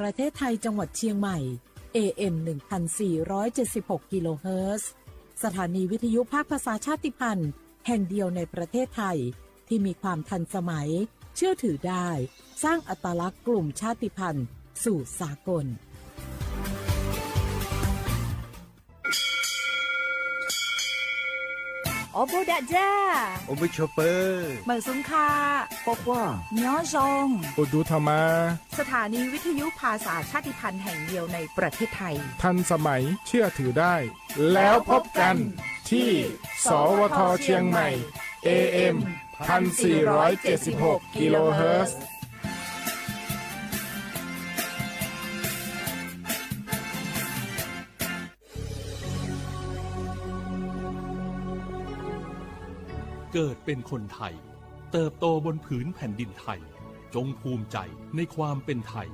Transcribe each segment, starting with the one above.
ประเทศไทย จังหวัดเชียงใหม่ เอ เอ็ม หนึ่งพันสี่ร้อยเจ็ดสิบหก กิโลเฮิรตซ์ สถานีวิทยุภาคภาษาชาติพันธุ์แห่งเดียวในประเทศไทย ที่มีความทันสมัย เชื่อถือได้ สร้างอัตลักษณ์กลุ่มชาติพันธุ์สู่สากล Awˬ bon daꞈ jaˇ. Awˬ bon chaw peuˬ. Meunˍ suhˍ hk'a. K'awꞈ k'oˆ. Nyi awˬ zon. Awˬ duˬ htaꞈ ma. สถานีวิทยุภาษาชาติพันธุ์แห่งเดียวในประเทศไทย ทันสมัย เชื่อถือได้ แล้วพบกันที่ สวท เชียงใหม่ เอ เอ็ม พันสี่ร้อยเจ็ดสิบหก กิโลเฮิรตซ์ เกิดเป็นคนไทย เติบโตบนผืนแผ่นดินไทย จงภูมิใจในความเป็นไทย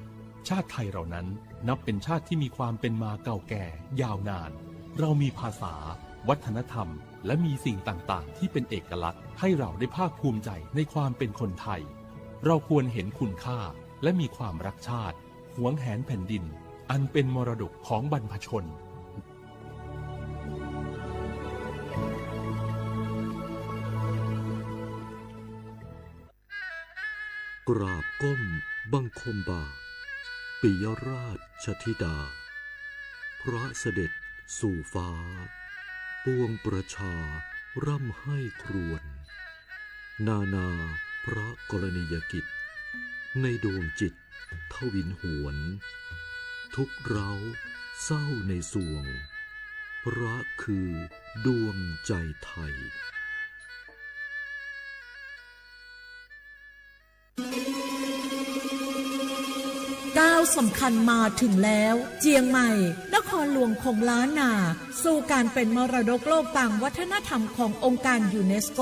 ชาติไทยเรานั้นนับเป็นชาติที่มีความเป็นมาเก่าแก่ยาวนาน เรามีภาษา วัฒนธรรม และมีสิ่งต่างๆ ที่เป็นเอกลักษณ์ ให้เราได้ภาคภูมิใจในความเป็นคนไทย เราควรเห็นคุณค่า และมีความรักชาติ หวงแหนแผ่นดิน อันเป็นมรดกของบรรพชน กราบก้มบังคมบาท ปิยราชธิดา พระเสด็จสู่ฟ้า ปวงประชาร่ำไห้ครวญ นานาพระกรณียกิจ ในดวงจิตทวินหวน ทุกข์ร้าวเศร้าในสวง พระคือดวงใจไทย ก้าวสำคัญมาถึงแล้ว เจียงใหม่ นครหลวงของล้านนา สู่การเป็นมรดกโลกตามวัฒนธรรมขององค์การยูเนสโก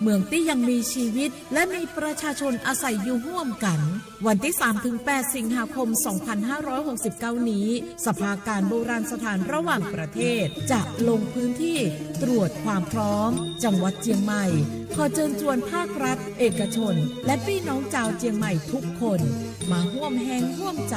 เมืองที่ยังมีชีวิต และมีประชาชนอาศัยอยู่ร่วมกัน วันที่สามถึงแปด สิงหาคม สองพันห้าร้อยหกสิบเก้า นี้ สภาการโบราณสถานระหว่างประเทศ จะลงพื้นที่ตรวจความพร้อม จังหวัดเจียงใหม่ ขอเชิญชวนภาครัฐ เอกชน และพี่น้องชาวเจียงใหม่ทุกคน มาร่วมแฮงร่วมใจ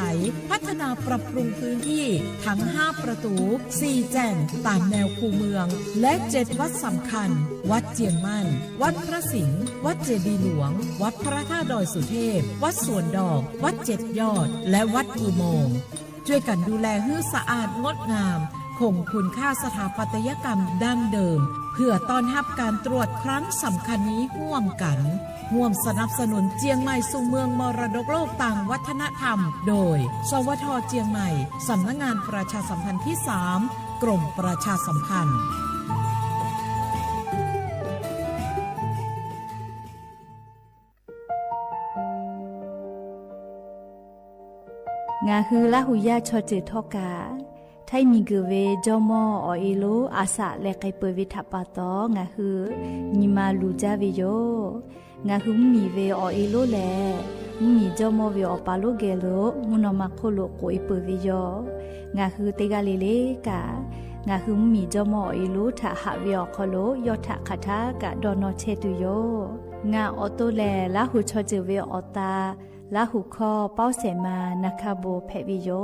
พัฒนาปรับปรุงพื้นที่ทั้ง ห้า ประตู สี่ แจ่ง ตามแนวคูเมือง และ เจ็ด วัดสำคัญ วัดเจียงมั่น วัดพระสิงห์ วัดเจดีย์หลวง วัดพระธาตุดอยสุเทพ วัดสวนดอก วัดเจ็ดยอด และวัดอุโมงค์ ช่วยกันดูแลหื้อสะอาดงดงาม คงคุณค่าสถาปัตยกรรมดั้งเดิม เพื่อต้อนรับการตรวจครั้งสำคัญนี้ร่วมกัน ร่วมสนับสนุนเจียงใหม่สู่เมืองมรดกโลกตามวัฒนธรรม โดย สวท เจียงใหม่ สำนักงานประชาสัมพันธ์ที่สาม กรมประชาสัมพันธ์ Ngaˬ hui Laˇ huˍ yaˇ chaw ceuˬ htawˇ kaꞈ, htaiˇ miˬ guiˬ ve jawˇ mawˇ awˬ e lonˉ a shaꞈ leh k'ai peuˬ ve htaꞈ pa taw, ngaˬ hui nyi ma luˬ jaˇ ve yoˬ. Ngaˬ hui mvuhˇ miˬ ve awˬ e lonˉ lehˬ, mvuhˇ miˬ jawˇ mawˇ ve awˬ pa lonˉ geh lo mvuhˇ naw ma hk'oˆ lo k'oꞈ e peuˬ ve yoˬ. Ngaˬ hui teˇ g'aˇ le le kaꞈ, ngaˬ hui mvuhˇ miˬ jawˇ mawˇ awˬ e lonˉ htaꞈ haꞈ ve awˬ hk'aw lo yawˇ htaꞈ hk'aˬ htaˇ kaꞈ dawˇ nawˇ chehˇ tuˬ yoˬ. Ngaˬ awˬ to lehˬ, Laˇ huˍ chaw ceuˬ ve awˬ ta, Laˇ huˍ hkawˇ Pawˇ Sehˍ ma Na hkaˇ bon hpehꞈ ve yoˬ.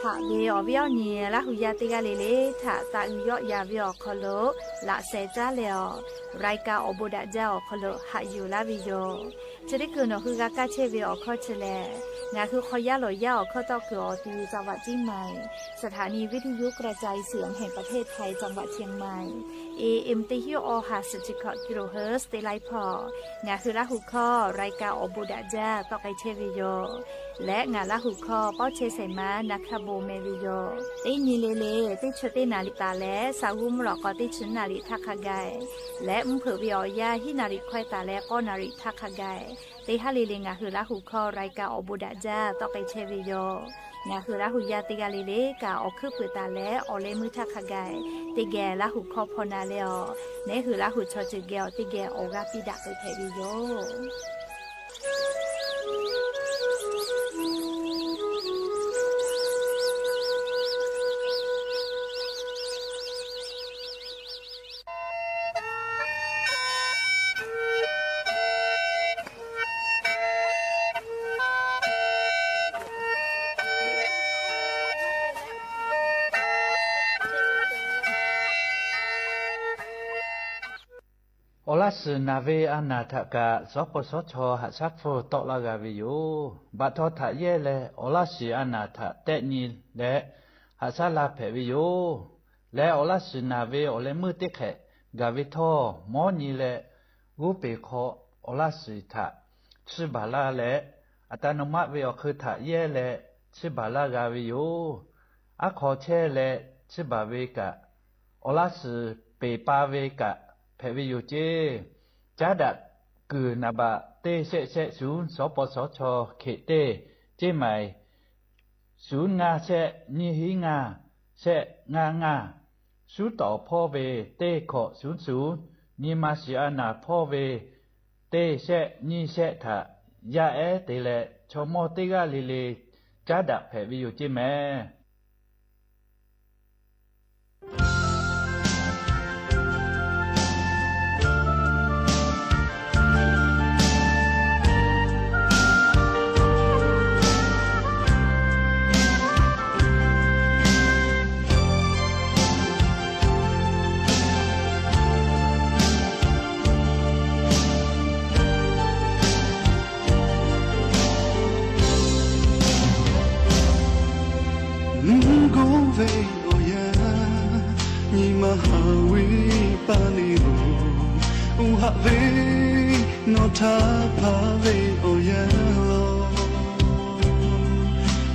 Haꞈ ve awˬ viˉ awˬ nyi Laˇ huˍ yaˇ teˇ g'aˇ le le htaꞈ taꞈ uiˍ yawˆ yan ve awˬ hk'aw lo laꞈ sheh caˉ leh awˬ, รายการ Awˬ bon daꞈ jaˇ awˬ hk'aw lo haꞈ yuˬ laˇ ve yoˬ. Chi teˇ hkui nawˬ hui g'a kaˇ chehˇ ve awˬ hkawˇ chi lehˬ, ngaˬ hui hk'aw yaˇ lawˬ yaˇ awˬ hkawˇ tawˆ kuiˬ awˬ ti จังหวัดเชียงใหม่ สถานีวิทยุกระจายเสียงแห่งประเทศไทย จังหวัดเชียงใหม่ เอ เอ็ม teˇ hinˉ awˬ ha suhˍ chi hkawꞈ kilohertz teˇ laiˉ hpawˇ, ngaˬ hui Laˇ huˍ hkawˇ รายการ Awˬ bon daꞈ jaˇ tawˆ k'ai chehˇ ve yoˬ. Leh ngaˬ Laˇ huˍ hkawˇ Pawˇ chehˇ Sehˍ ma Na hkaˇ bon meh ve yoˬ. Teˇ nyi le le teˇ chi teˇ naˍ riˍ taˍ leh, saˍ g'uˇ mvuhˇ lawꞈ k'aw teˇ chi naˍ riˍ htaˇ hk'a gaˬ, leh mvuhˇ hpeuꞈ ve awˬ yanˇ hiˉ naˍ riˍ hkawehˇ taˍ leh k'awˇ naˍ riˍ htaˇ hk'a gaˬ, Teˇ haˉ le le ngaˬ hui Laˇ huˍ hkawˇ รายการ awˬ bon daꞈ jaˇ tawˆ k'ai chehˇ ve yoˬ. Ngaˬ hui Laˇ huˍ yaˇ teˇ g'aˇ le le kaꞈ awˬ hkuiˉ puiˍ taˍ leh awˬ leh meuˇ htaˇ hk'a gaˬ teˇ geh Laˇ huˍ hkawˇ hpaw na leh awˬ, ngaˬ hui Laˇ huˍ chaw ceuˬ geh awˬ teˇ geh awˬ g'aˇ piˇ daꞈ k'ai hpehꞈ ve yoˬ. Awˬ laˇ shiˍ naˬ ve a naˬ htaꞈ kaꞈ shawˉ pawˇ shawˉ chaw haꞈ shaˉ hpfuhˇ tawˆ laˇ g'a ve yoˬ. Baꞈ htaw htaꞈ yehˇ leh awˬ laˇ shiˍ a naˬ htaꞈ tehˆ nyi leh haꞈ shaˉ la hpehꞈ ve yoˬ. Leh awˬ laˇ shiˍ naˬ ve awˬ leh meuˇ teˇ hk'ehꞈ gaˬ ve htawˇ, mawˉ nyi leh g'oˇ peˬ hk'aw awˬ laˇ shiˍ htaꞈ chiˇ baˬ laˇ leh, อัตโนมัติ ve awˬ hk'eun htaꞈ yehˇ leh chiˇ baˬ laˇ g'a ve yoˬ. Aˉ hk'aw chehˇ leh chiˇ baˬ ve kaꞈ, awˬ laˇ shiˍ peˬ pa ve kaꞈ hpehꞈ ve yoˬ ceˇ. Caˉ daꞈ kuiˬ naˍ baꞈ teˇ shehˆ shehˆ shuˍ shawˉ pawˇ shawˉ chaw hkeꞈ teˇ, ceˇ maiˍ shuˍ ngaˇ shehˆ nyiˇ hiˉ ngaˇ shehˆ ngaˇ ngaˇ, shuˉ tawˍ hpawˇ ve teˇ hkawꞈ shuˍ shuˍ, nyi ma shiˍ a naˬ hpawˇ ve teˇ shehˆ nyiˇ shehˆ htaꞈ yaˇ ehˉ te leh chaw mawˇ teˇ g'aˇ le le caˉ daꞈ hpehꞈ ve yoˬ ceˇ mehˍ. Mvuhˇ goˇ ve awˬ yanˇ, nyi ma haˍ ve paˇ neˇ loˬ, oˇ haꞈ ve nawˬ htaˇ hpaˍ ve awˬ yanˇ law.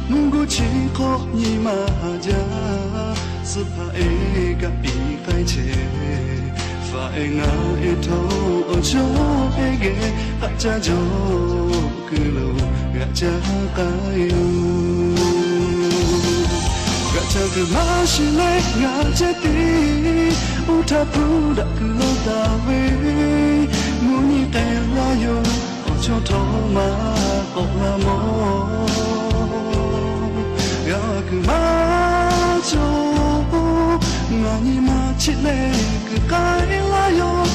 Mvuhˇ goˇ chi hk'aw nyi ma haˍ jaˇ, suh hpaˍ ehˉ kaꞈ piˇ k'ai chehˇ, faˍ ehˉ ngaˬ ehˉ htawˇ awˬ chawˇ ehˉ geh haꞈ caˇ jaw kuiˬ lo g'aꞈ caˇ k'ai yoˬ. G'aꞈ caˇ kuiˬ maˇ shiˍ leh ngaˬ ceh tiˉ, oˇ htaˇ hpu daꞈ kuiˬ lo taˍ ve, mvuhˇ nyi k'ai laˇ yoˬ, awˬ chawˇ htawˇ maˇ k'awꞈ la mawˬ. G'a kuiˬ maˇ cawˬ, ngaˬ nyi ma chi leh kuiˬ k'ai laˇ yoˬ.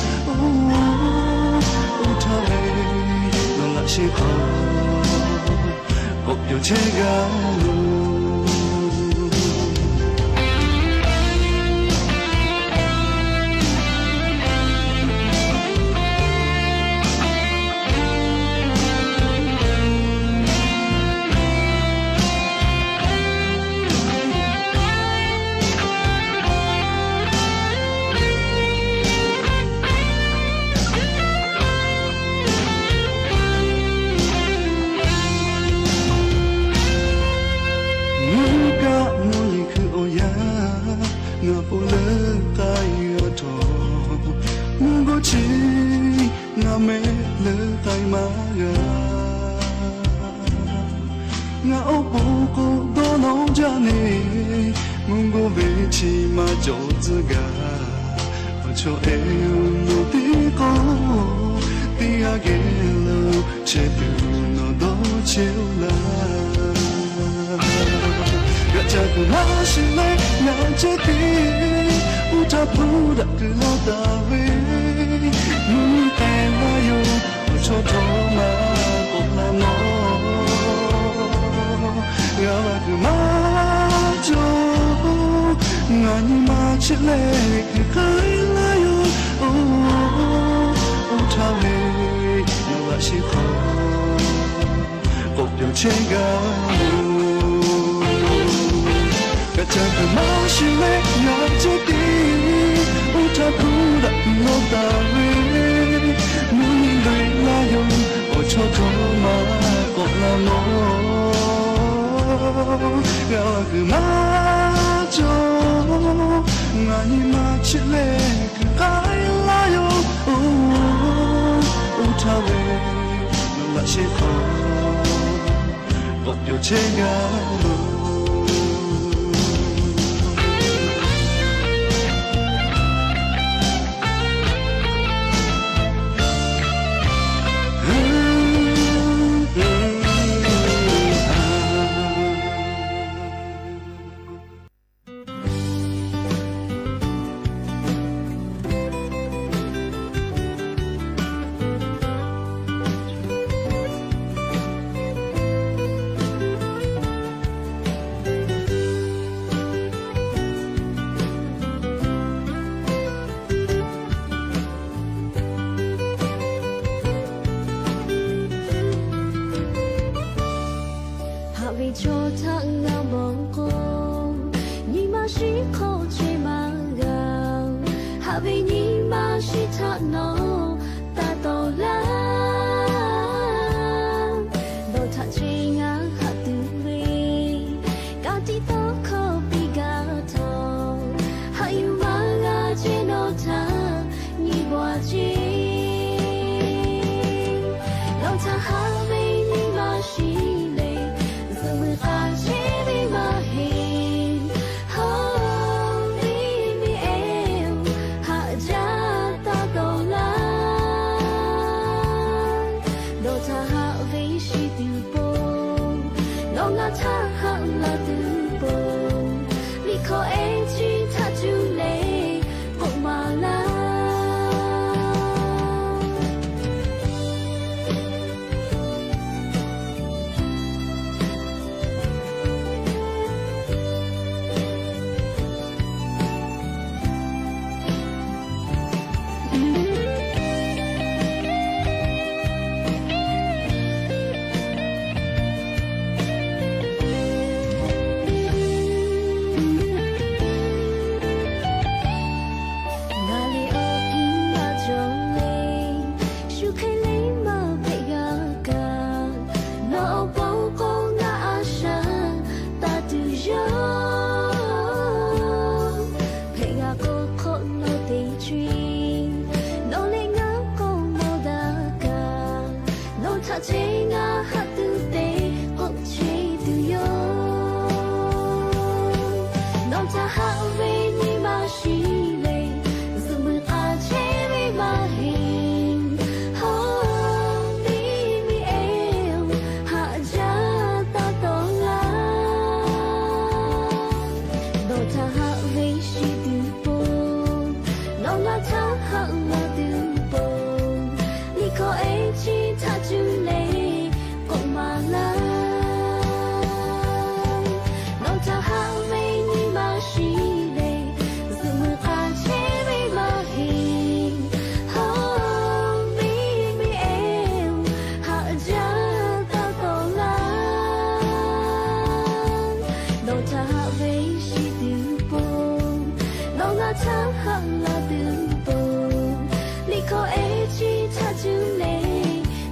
Oˇ htaˇ ve nawˬ laꞈ sheh hk'aw k'awꞈ pyaw chehˇ g'a loˬ. Mvuhˇ kaˆ mvuhˇ yeˬ hkui awˬ yanˇ, ngaˬ po leuˉ k'ai g'a htawˇ, mvuhˇ goˇ chi ngaˬ mehˆ leuˉ k'ai maˇ g'a. Ngaˬ awˬ pon k'o dawˇ nawˇ jaˇ neˇ, mvuhˇ goˇ ve chi maˇ cawˬ tcuh gaˬ. Awˬ chawˇ ehˉ-oˬ, nawˬ teˇ k'o teˇ g'aˇ geh lo chehˇ tuˬ nawˬ dawˇ chehˇ-oˆ laˇ. G'aꞈ caˇ kuiˬ maˇ shiˍ leh ngaˬ ceh tiˉ, oˇ htaˇ hpu daꞈ kuiˬ lo taˍ ve, mvuhˇ nyi k'ai laˇ yoˬ, awˬ chawˇ htawˇ maˇ k'awꞈ la mawˬ. G'a kuiˬ maˇ cawˬ, ngaˬ nyi ma chi leh kuiˬ k'ai laˇ yoˬ. Oˇ htaˇ ve nawˬ laꞈ sheh hk'aw k'awꞈ pyaw chehˇ g'a loˬ. G'aꞈ caˇ kuiˬ maˇ shiˍ leh ngaˬ ceh tiˉ, oˇ htaˇ hpu daꞈ kuiˬ lo taˍ ve, mvuhˇ nyi k'ai laˇ yoˬ, awˬ chawˇ htawˇ maˇ k'awꞈ la mawˬ. G'a kuiˬ maˇ cawˬ, ngaˬ nyi ma chi leh kuiˬ k'ai laˇ yoˬ. Oˇ htaˇ ve Chi hk'aw k'awꞈ pawˬ chehˇ gaˇ loˬ. Haꞈ ve chaw htaꞈ ngaˬ mawˬ k'o, nyi ma shiˉ hk'aw chehˇ maˇ g'a. Haꞈ ve nyi ma shiˉ htaꞈ nawˬ taˇ tawˍ laˇ. Nawˬ htaꞈ chehˇ ngaˬ haꞈ tuˬ ve, ka tiꞈ tawˇ hkawˇ piˇ gaˇ htawˇ, haꞈ yuˬ maˇ g'a chehˇ nawˬ htaꞈ nyi baˬ ceˇ. Nawˬ htaꞈ haꞈ ve nyi ma shiˉ lehˬ, zuhꞈ muiˬ k'a chehˇ ve maˇ heˆ. Hawˉ miˇ miˇ ehˉ-oˬ, haꞈ jaˇ taˇ tawˍ laˇ. Nawˬ htaꞈ haꞈ ve shiˍ tuˬ po, nawˬ ngaˬ htaꞈ haꞈ la tuˬ po, liꞈ hkawˇ ehˉ chi htaꞈ cuˇ leh k'oˆ maˍ laˇ. Ngaˬ lehˬ awˬ kiˇ maˇ cawˬ le, shu hk'e le maˇ hpehꞈ g'a kaꞈ, nawˬ awˬ pon k'o ngaˬ a shaꞈ taˇ tuˬ yoˬ. Hpehꞈ g'a k'o hk'awꞈ nawˬ teˇ co-e, nawˬ leh ngaˬ k'awꞈ mawˬ daꞈ kaꞈ, nawˬ htaꞈ chehˇ ngaˬ haꞈ tuˬ te k'oˆ chehˇ tuˬ yoˬ. Nawˬ htaꞈ haꞈ ve nyi ma shiˉ lehˬ, zuhꞈ muiˬ k'a chehˇ ve maˇ heˆ. Hawˉ miˇ miˇ ehˉ-oˬ, haꞈ jaˇ taˇ tawˍ laˇ. Nawˬ htaꞈ haꞈ ve shiˍ tuˬ po, nawˬ ngaˬ htaꞈ haꞈ la tuˬ po, liꞈ hkawˇ ehˉ chi htaꞈ cuˇ leh k'oˆ maˍ laˇ. Nawˬ htaꞈ haꞈ ve nyi ma shiˉ lehˬ, zuhꞈ muiˬ k'a chehˇ ve maˇ heˆ. Hawˉ miˇ miˇ ehˉ-oˬ, haꞈ jaˇ taˇ tawˍ laˇ. Nawˬ htaꞈ haꞈ ve shiˍ tuˬ po, nawˬ ngaˬ htaꞈ haꞈ la tuˬ po, liꞈ hkawˇ ehˉ chi htaꞈ cuˇ leh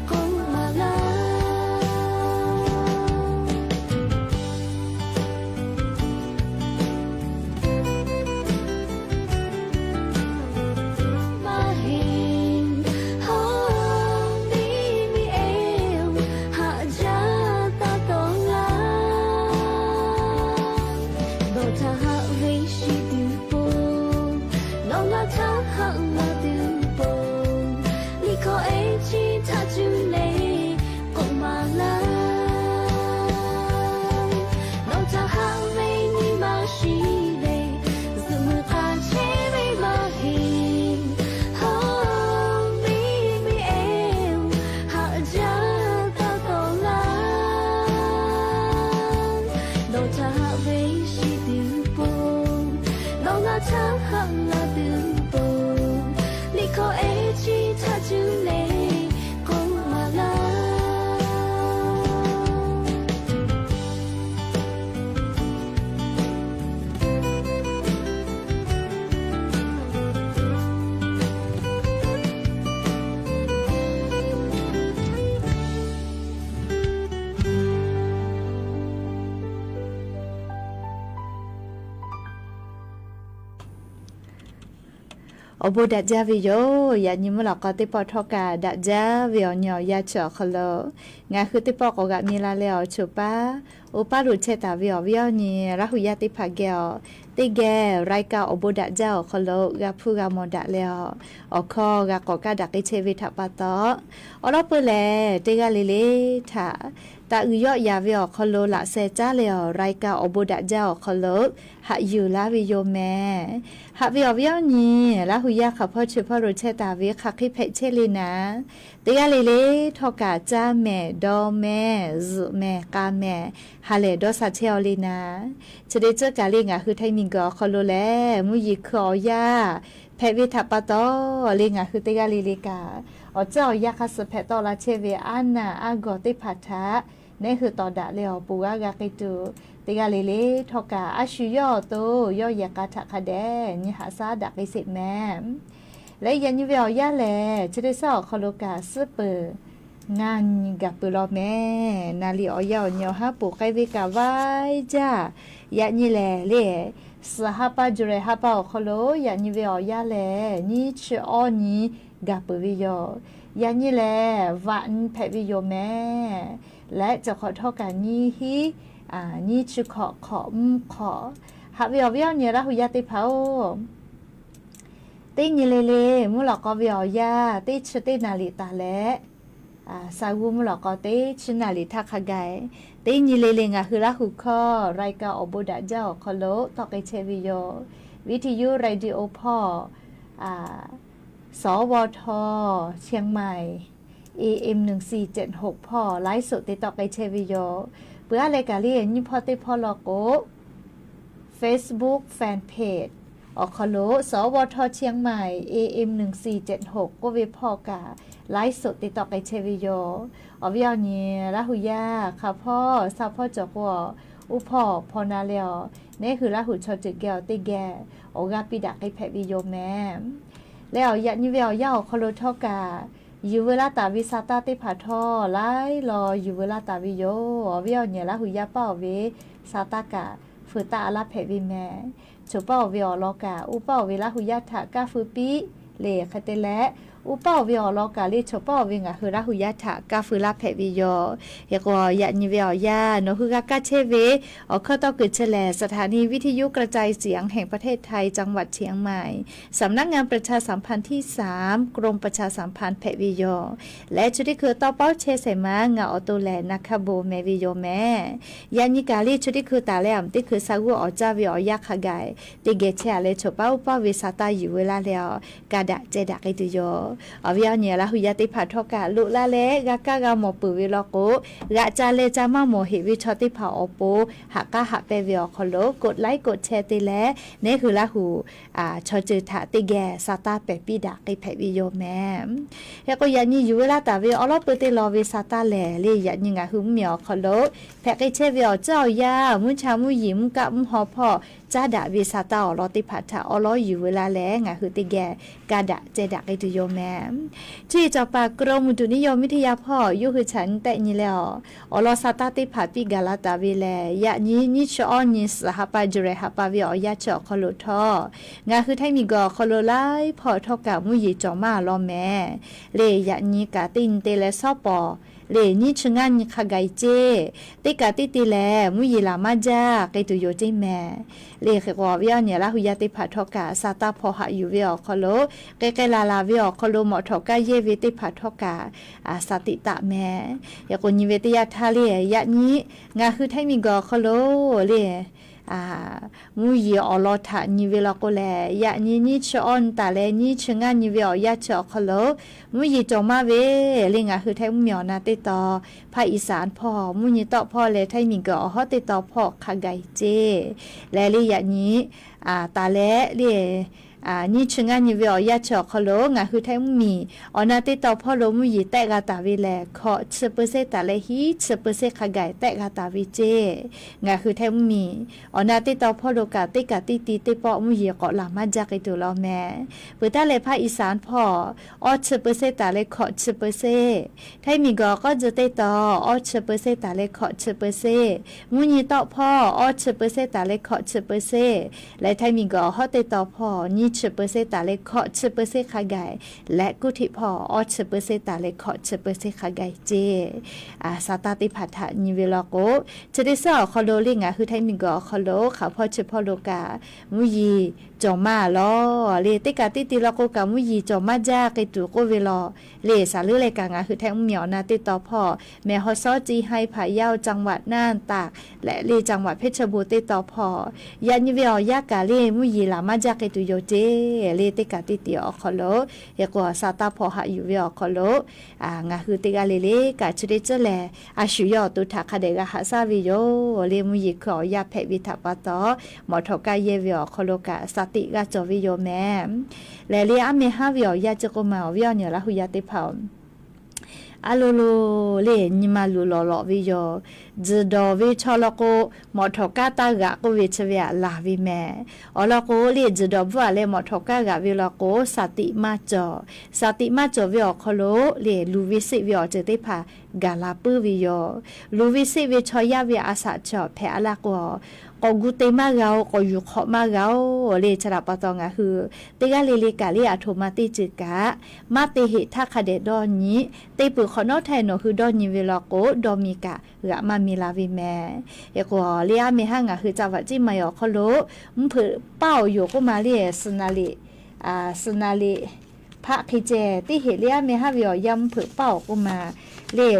k'oˆ maˍ laˇ. Maˇ heˆ. Hawˉ miˇ miˇ ehˉ-oˬ, haꞈ jaˇ taˇ tawˍ laˇ. Nawˬ htaꞈ haꞈ ve shiˍ tuˬ po, nawˬ ngaˬ htaꞈ haꞈ la tuˬ po, liꞈ hkawˇ ehˉ chi htaꞈ cuˇ leh k'oˆ maˍ laˇ. Nawˬ htaꞈ haꞈ ve nyi ma shiˉ lehˬ, zuhꞈ muiˬ k'a chehˇ ve maˇ heˆ. Hawˉ miˇ miˇ ehˉ-oˬ, haꞈ jaˇ taˇ tawˍ laˇ. Nawˬ htaꞈ haꞈ ve shiˍ tuˬ po, nawˬ ngaˬ htaꞈ haꞈ la tuˬ po, liꞈ hkawˇ ehˉ chi htaꞈ cuˇ leh k'oˆ maˍ laˇ. Awˬ bon daꞈ jaˇ ve yoˬ. Yaꞈ nyi mvuhˇ lawꞈ k'aw teˇ pawˆ htawˇ kaꞈ daꞈ jaˇ ve awˬ nyi awˬ yanˇ chi awˬ hk'aw lo, ngaˬ hui teˇ pawˆ k'awꞈ g'aꞈ mi la leh awˬ choˬ paˉ oˇ paˉ lo chehˇ taˍ ve awˬ viˉ awˬ nyi Laˇ hu yaˇ teˇ hpaˍ geh awˬ, teˇ geh รายการ awˬ bon daꞈ jaˇ awˬ hk'aw lo g'a hpuˇ g'a mawˬ daꞈ leh awˬ, awˬ hkawˇ g'a k'awꞈ kaˇ daꞈ k'ai chehˇ ve htaꞈ pa taw, awˬ lawn peuˬ lehˬ teˇ g'aˇ le le htaꞈ taꞈ uiˍ yawˆ yan ve awˬ hk'aw lo laꞈ sheh caˉ leh awˬ, รายการ awˬ bon daꞈ jaˇ awˬ hk'aw lo haꞈ yuˬ laˇ ve yoˬ mehˍ. Haꞈ ve awˬ viˉ awˬ nyi Laˇ hu yaˇ hk'aˬ hpawˇ chi hpawˇ lo chehˇ taˍ ve hk'aˬ hk'e hpehꞈ chehˇ le naˍ, teˇ g'aˇ le le htawˇ kaꞈ caˇ mehˍ, dawˇ mehˍ, zuhꞈ mehˍ, k'a mehˍ, ha lehˬ dawˇ sha chehˇ aw le naˍ. Chi te tcuhˉ kaꞈ le ngaˬ hui Htaiˇ miˬguiˬ awˬ hk'aw lo lehˬ mvuhˇ yeˬ hkui awˬ yanˇ hpehꞈ ve htaꞈ pa taw le ngaˬ hui teˇ g'aˇ le le kaꞈ awˬ tcuhˉ awˬ yanˇ hk'a suh hpehꞈ tawˆ la chehˇ ve aˉ naˬ aˉ gawˬ teˇ hpaˍ htaꞈ nehˉ hui tawˍ daꞈ leh awˬ pon g'aˇ g'a k'ai tuˬ, teˇ g'aˇ le le htawˇ kaꞈ a shu yawˇ awˬ to yawˇ yehˬ k'a htaꞈ hk'a dehꞈ nyi haꞈ shaˉ daꞈ k'ai sheˍ mehˍ. Leh yaꞈ nyi ve awˬ yanˇ lehˬ chi teˇ shaˉ awˬ hk'aw lo kaꞈ suhˉ peuˬ ngaˇ nyi gaˬ peuˬ law mehˍ. Naˍ liꞈ awˬ yanˇ awˬ nyi awˬ haˉ poˬ k'ai ve kaꞈ vaiˇ jaˇ. Yaꞈ nyi lehˬ le, suhˍ ha pa July ha pa awˬ hk'aw lo yaꞈ nyi ve awˬ yanˇ lehˬ nyiˇ chi awˇ nyi gaˬ peuˬ ve yoˬ. Yaꞈ nyi lehˬ vaꞈ nyi hpehꞈ ve yoˬ mehˍ. Leh chi hk'awꞈ htawˇ kaꞈ nyiˇ hinˉ nyiˇ chi hkawꞈ hk'awꞈ mvuhˇ hk'awꞈ. Haꞈ ve awˬ viˉ awˬ nyi Laˇ hu yaˇ teˇ hpaˍ-oˬ, teˇ nyi le le mvuhˇ lawꞈ k'aw ve awˬ yanˇ teˇ chi teˇ naˍ liꞈ taˍ leh, sha g'uˇ mvuhˇ lawꞈ k'aw teˇ chi naˍ liꞈ htaˇ hk'a gaˬ, teˇ nyi le le ngaˬ hui Laˇ hu hkawˇ รายการ awˬ bon daꞈ jaˇ awˬ hk'aw lo tawˆ k'ai chehˇ ve yoˬ. วิทยุ radio hpawˇ สวท เชียงใหม่ เอเอ็ม หนึ่งสี่เจ็ดหก hpawˇ ไลฟ์สด te tawˆ k'ai chehˇ ve yoˬ. Peuˬ aˉ leh kaꞈ le nyiˇ hpawˇ teˇ hpawˇ law k'o Facebook fan page awˬ hk'aw lo สวท เชียงใหม่ เอเอ็ม หนึ่งสี่เจ็ดหก k'oˆ ve hpawˇ kaꞈ ไลฟ์สด te tawˆ k'ai chehˇ ve yoˬ. Awˬ viˉ awˬ nyi Laˇ hu yaˇ hk'aˬ hpawˇ sha hpawˇ cawˬ k'o, oˇ hpawˇ hpaw na leh awˬ, nehˉ hui Laˇ hu chaw ceuˬ geh awˬ teˇ geh awˬ g'aˇ piˇ daꞈ k'ai hpehꞈ ve yoˬ mehˍ. Leh awˬ yaꞈ nyi ve awˬ yanˇ awˬ hk'aw lo htawˇ kaꞈ yuˬ veu laˇ taˍ ve sa taˇ teˇ hpaˍ htawˇ laiˉ law yuˬ veu laˇ taˍ ve yoˬ. Awˬ viˉ awˬ nyi Laˇ hu yaˇ paˇ awˬ ve sa taˇ kaꞈ feu taˆ a laˇ hpehꞈ ve mehˍ. Choˬ paˇ awˬ ve awˬ lawn kaꞈ oˇ paˇ awˬ ve Laˇ hu yaˇ htaꞈ kaˇ feu piˇ le hk'e te leh, oˇ paˇ awˬ ve awˬ lawn kaꞈ le choˬ paˇ awˬ ve ngaˬ hui Laˇ hu yaˇ htaꞈ kaˇ feu laˇ hpehꞈ ve yoˬ. Hk'e k'o yaꞈ nyi ve awˬ yanˇ nawˬ hui g'a kaˇ chehˇ ve awˬ hkawˇ tawˇ kuiˬ chi lehˬ สถานีวิทยุกระจายเสียงแห่งประเทศไทย จังหวัดเชียงใหม่ สำนักงานประชาสัมพันธ์ที่สาม กรมประชาสัมพันธ์ hpehꞈ ve yoˬ. Leh chi teˇ hkui tawˇ pawˉ chehˇ shehˍ ma ngaˬ awˬ to lehˬ naˍ hkaˇ bon meh ve yoˬ mehˍ. Yaꞈ nyi kaꞈ le chi teˇ hkui taˍ leh a teˇ hkui sha g'uˇ awˬ caˇ ve awˬ yanˇ hk'a gaˬ teˇ geh chehˇ a leh choˬ paˇ oˇ paˇ ve sa taˇ yuˬ veu laˇ leh awˬ, ka daꞈ ceh daꞈ k'ai tuˬ yoˬ. Awˬ viˉ awˬ nyi Laˇ hu yaˇ teˇ hpaˍ htawˇ kaꞈ loꞈ la leh g'a kaˇ g'a mawˬ peuˬ ve law k'o, g'aꞈ ca leh ca maˇ mawˬ heꞈ ve chaw teˇ hpaˍ awˬ pon haꞈ k'aˉ haꞈ pehnˇ ve awˬ hk'aw lo กดไลค์ กดแชร์ te leh nehˉ hui Laˇ hu chaw ceuˬ htaꞈ teˇ geh sa taˇ pehˬ piˇ daꞈ k'ai hpehꞈ ve yoˬ mehˍ. Hk'e k'o yaꞈ nyi yuˬ veu laˇ taˍ ve awˬ lawn peu te law ve sa taˇ lehˬ le yaꞈ nyi ngaˬ hui mvuhˇmiˬ awˬ hk'aw lo hpehꞈ k'ai chehˇ ve awˬ ceuˬ awˬ yanˇ mvuhˇ cha mvuhˇ yeˬ mvuhˇ kaˆ mvuhˇ haw hpawˇ caˉ daꞈ ve sa taˇ awˬ lawn teˇ hpaˍ htaꞈ awˬ lawn yuˬ veu laˇ leh ngaˬ hui teˇ geh ka daꞈ ceh daꞈ k'ai tuˬ yoˬ mehˍ. Chi cawˬ paˍ กรมอุตุนิยมวิทยา hpawˇ yawˇ hui chaꞈ nyi tehˆ nyi leh awˬ, awˬ lawn sa taˇ teˇ hpaˍ piˇ gaˬ la taˍ ve lehˬ yaꞈ nyi nyiˇ chi awˇ nyi suhˍ ha pa July ha pa ve awˬ yanˇ chi awˬ hk'aw lo htawˇ, ngaˬ hui Htaiˇ miˬguiˬ awˬ hk'aw lo laiˉ hpawˇ htawˇ kaꞈ mvuhˇ yeˬ cawˬ maˇ law mehˍ. Le yaꞈ nyi kaꞈ teˇ nyi te leh shawˉ pawˍ le nyiˇ chi ngaˇ nyi hk'a gaˬ ceˇ. Teˇ kaꞈ teˇ te lehˬ mvuhˇ yeˬ laˬ maˇ jaˇ k'ai tuˬ yoˬ ceˇ mehˍ. Le hk'e k'o awˬ viˉ awˬ nyi Laˇ hu yaˇ teˇ hpaˍ htawˇ kaꞈ sa taˇ hpawˇ haꞈ yuˬ ve awˬ hk'aw lo, k'ai k'ai laˬ laˬ ve awˬ hk'aw lo mawꞈ htawꞈ kaˇ yehˇ ve teˇ hpaˍ htawˇ kaꞈ sa tiꞈ taˆ mehˍ. Hk'e k'o nyi ve teˇ yanˇ htaˇ le yaꞈ nyi ngaˬ hui Htaiˇ miˬguiˬ awˬ hk'aw lo le mvuhˇ yeˬ awˬ lawn htaꞈ nyi ve law k'o lehˬ yaꞈ nyi nyiˇ chi awˇ nyi taˍ leh nyiˇ chi ngaˇ nyi ve awˬ yanˇ chi awˬ hk'aw lo mvuhˇ yeˬ cawˬ maˇ ve le ngaˬ hui Htaiˇ mvuhˇmiˬ awˬ na teˇ taw ภาคอีสาน hpawˇ mvuhˇ nyi tawˆ hpawˇ leh Htaiˇ miˬguiˬ awˬ hawˉ teˇ taw hpawˇ hk'a gaˬ ceˇ. Leh le yaꞈ nyi taˍ leh le nyiˇ chi ngaˇ nyi ve awˬ yanˇ chi awˬ hk'aw lo ngaˬ hui Htaiˇ mvuhˇmiˬ awˬ na teˇ taw hpawˇ lo mvuhˇ yeˬ tehˆ g'a taˍ ve lehˬ hkawꞈ chi เปอร์เซ็นต์ taˍ leh hiˉ chi เปอร์เซ็นต์ hk'a gaˬ tehˆ g'a taˍ ve ceˇ. Ngaˬ hui Htaiˇ mvuhˇmiˬ awˬ na teˇ taw hpawˇ lo kaꞈ teˇ kaꞈ teˇ ti teˇ pawˆ mvuhˇ yeˬ k'awꞈ laˬ maˇ jaˇ k'ai tuˬ law mehˍ. Peuˬ taˉ leh ภาคอีสาน hpawˇ awˇ chi เปอร์เซ็นต์ taˍ leh hkawꞈ chi เปอร์เซ็นต์, Htaiˇ miˬguiˬ awˬ k'awˉ tcuh teˇ taw awˇ chi เปอร์เซ็นต์ taˍ leh hkawꞈ chi เปอร์เซ็นต์, mvuhˇ nyi tawˆ hpawˇ awˇ chi เปอร์เซ็นต์ taˍ leh hkawꞈ chi เปอร์เซ็นต์, leh Htaiˇ miˬguiˬ awˬ hawˉ teˇ taw hpawˇ nyiˇ chi เปอร์เซ็นต์ taˍ leh hkawꞈ chi เปอร์เซ็นต์ hk'a gaˬ-e, leh kuˇ htiꞈ hpawˇ awˇ chi เปอร์เซ็นต์ taˍ leh hkawꞈ chi เปอร์เซ็นต์ hk'a gaˬ-e ceˇ. Saˍtanˍ teˇ hpaˍ htaꞈ nyi ve law k'o, chi teˇ suhˉ awˬ hk'aw lo le ngaˬ hui htaiˇ miˬguiˬ awˬ hk'aw lo hk'aˬ hpawˇ chi hpawˇ lo kaꞈ mvuhˇ yeˬ cawˬ maˇ lawˬ le. Teˇ kaꞈ teˇ ti law k'o kaꞈ mvuhˇ yeˬ cawˬ maˇ jaˇ k'ai tuˬ k'oˆ ve law le. Saˍ leuˉ leh kaꞈ ngaˬ hui htaiˇ mvuhˇ miˬ awˬ na teˇ taw hpawˇ แม่ฮ่องสอน Jinghai, Phayaw, จังหวัดน่าน Taˍ leh le จังหวัดเพชรบูรณ์ teˇ taw hpawˇ yaꞈ nyi ve awˬ yanˇ kaꞈ le mvuhˇ yeˬ laˬ maˇ jaˇ k'ai tuˬ yoˬ ceˇ le. Teˇ kaꞈ teˇ ti awˬ hk'aw lo hk'e k'o, Saˍtanˍ hpawˇ haꞈ yuˬ ve awˬ hk'aw lo ngaˬ hui teˇ g'aˇ le le kaꞈ chi teˇ ceuˬ lehˬ, a shu yawˇ awˬ to htaꞈ hk'a dehꞈ g'a haꞈ shaˉ ve yoˬ le. Mvuhˇ yeˬ hkui awˬ yanˇ hpehꞈ ve htaꞈ pa taw, mawꞈ htawꞈ kaˇ yehˇ ve awˬ hk'aw lo kaꞈ saˍ tiꞈ g'a cawˬ ve yoˬ mehˍ. Lehˬ le, aˉ meh haˉ ve awˬ yanˇ chi k'oˆ ma awˬ viˉ awˬ nyi Laˇ hu yaˇ teˇ hpaˍ-oˬ, a lo lo le nyi ma luˬ lawˬ lawꞈ ve yoˬ. Tzuhˬ dawˬ ve chaw law k'o, mawꞈ htawꞈ kaˇ taˇ g'aꞈ k'oˆ ve chi ve aꞈ laˬ ve mehˍ. Awˬ lawn k'o le, tzuhˬ dawˬ bvuhˆ aꞈ leh mawꞈ htawꞈ kaˇ g'aꞈ ve law k'o, saˍ tiꞈ maˇ cawˬ. Saˍ tiꞈ maˇ cawˬ ve awˬ hk'aw lo le, luˬ ve seˆ ve awˬ ceuˬ teˇ hpaˍ gaˬ la puiˉ ve yoˬ. Luˬ ve seˆ ve chaw yaˇ ve a shaꞈ chaw hpehꞈ a laˇ k'o, k'awꞈ gu te maˇ g'a-oˬ, k'awꞈ yuˬ hk'awꞈ maˇ g'a-oˬ le. Chi htaꞈ pa taw ngaˬ hui teˇ g'aˇ le le kaꞈ le, aˬ htoꞈ ma teˇ ceuˬ kaꞈ maˇ te heꞈ htaˇ hk'a dehꞈ dawˇ nyi. Te peuˬ hk'awꞈ nawˉ htaˇ nawˬ hui dawˇ nyi ve law k'o, dawˇ mi kaꞈ g'aꞈ maˇ mi la ve mehˍ. Hk'e k'o le, aˉ meh haˉ ngaˬ hui ca vaꞈ ciˉ ma-e awˬ hk'aw lo mvuhˇ hpeuꞈ paˇ awˬ yoˬ k'oˆ ma le, suhˍ naˍ liꞈ, suhˍ naˍ liꞈ hpaˆ hk'e ceh teˇ heꞈ le, aˉ meh haˉ ve awˬ yanˇ mvuhˇ hpeuꞈ paˇ awˬ k'oˆ ma le,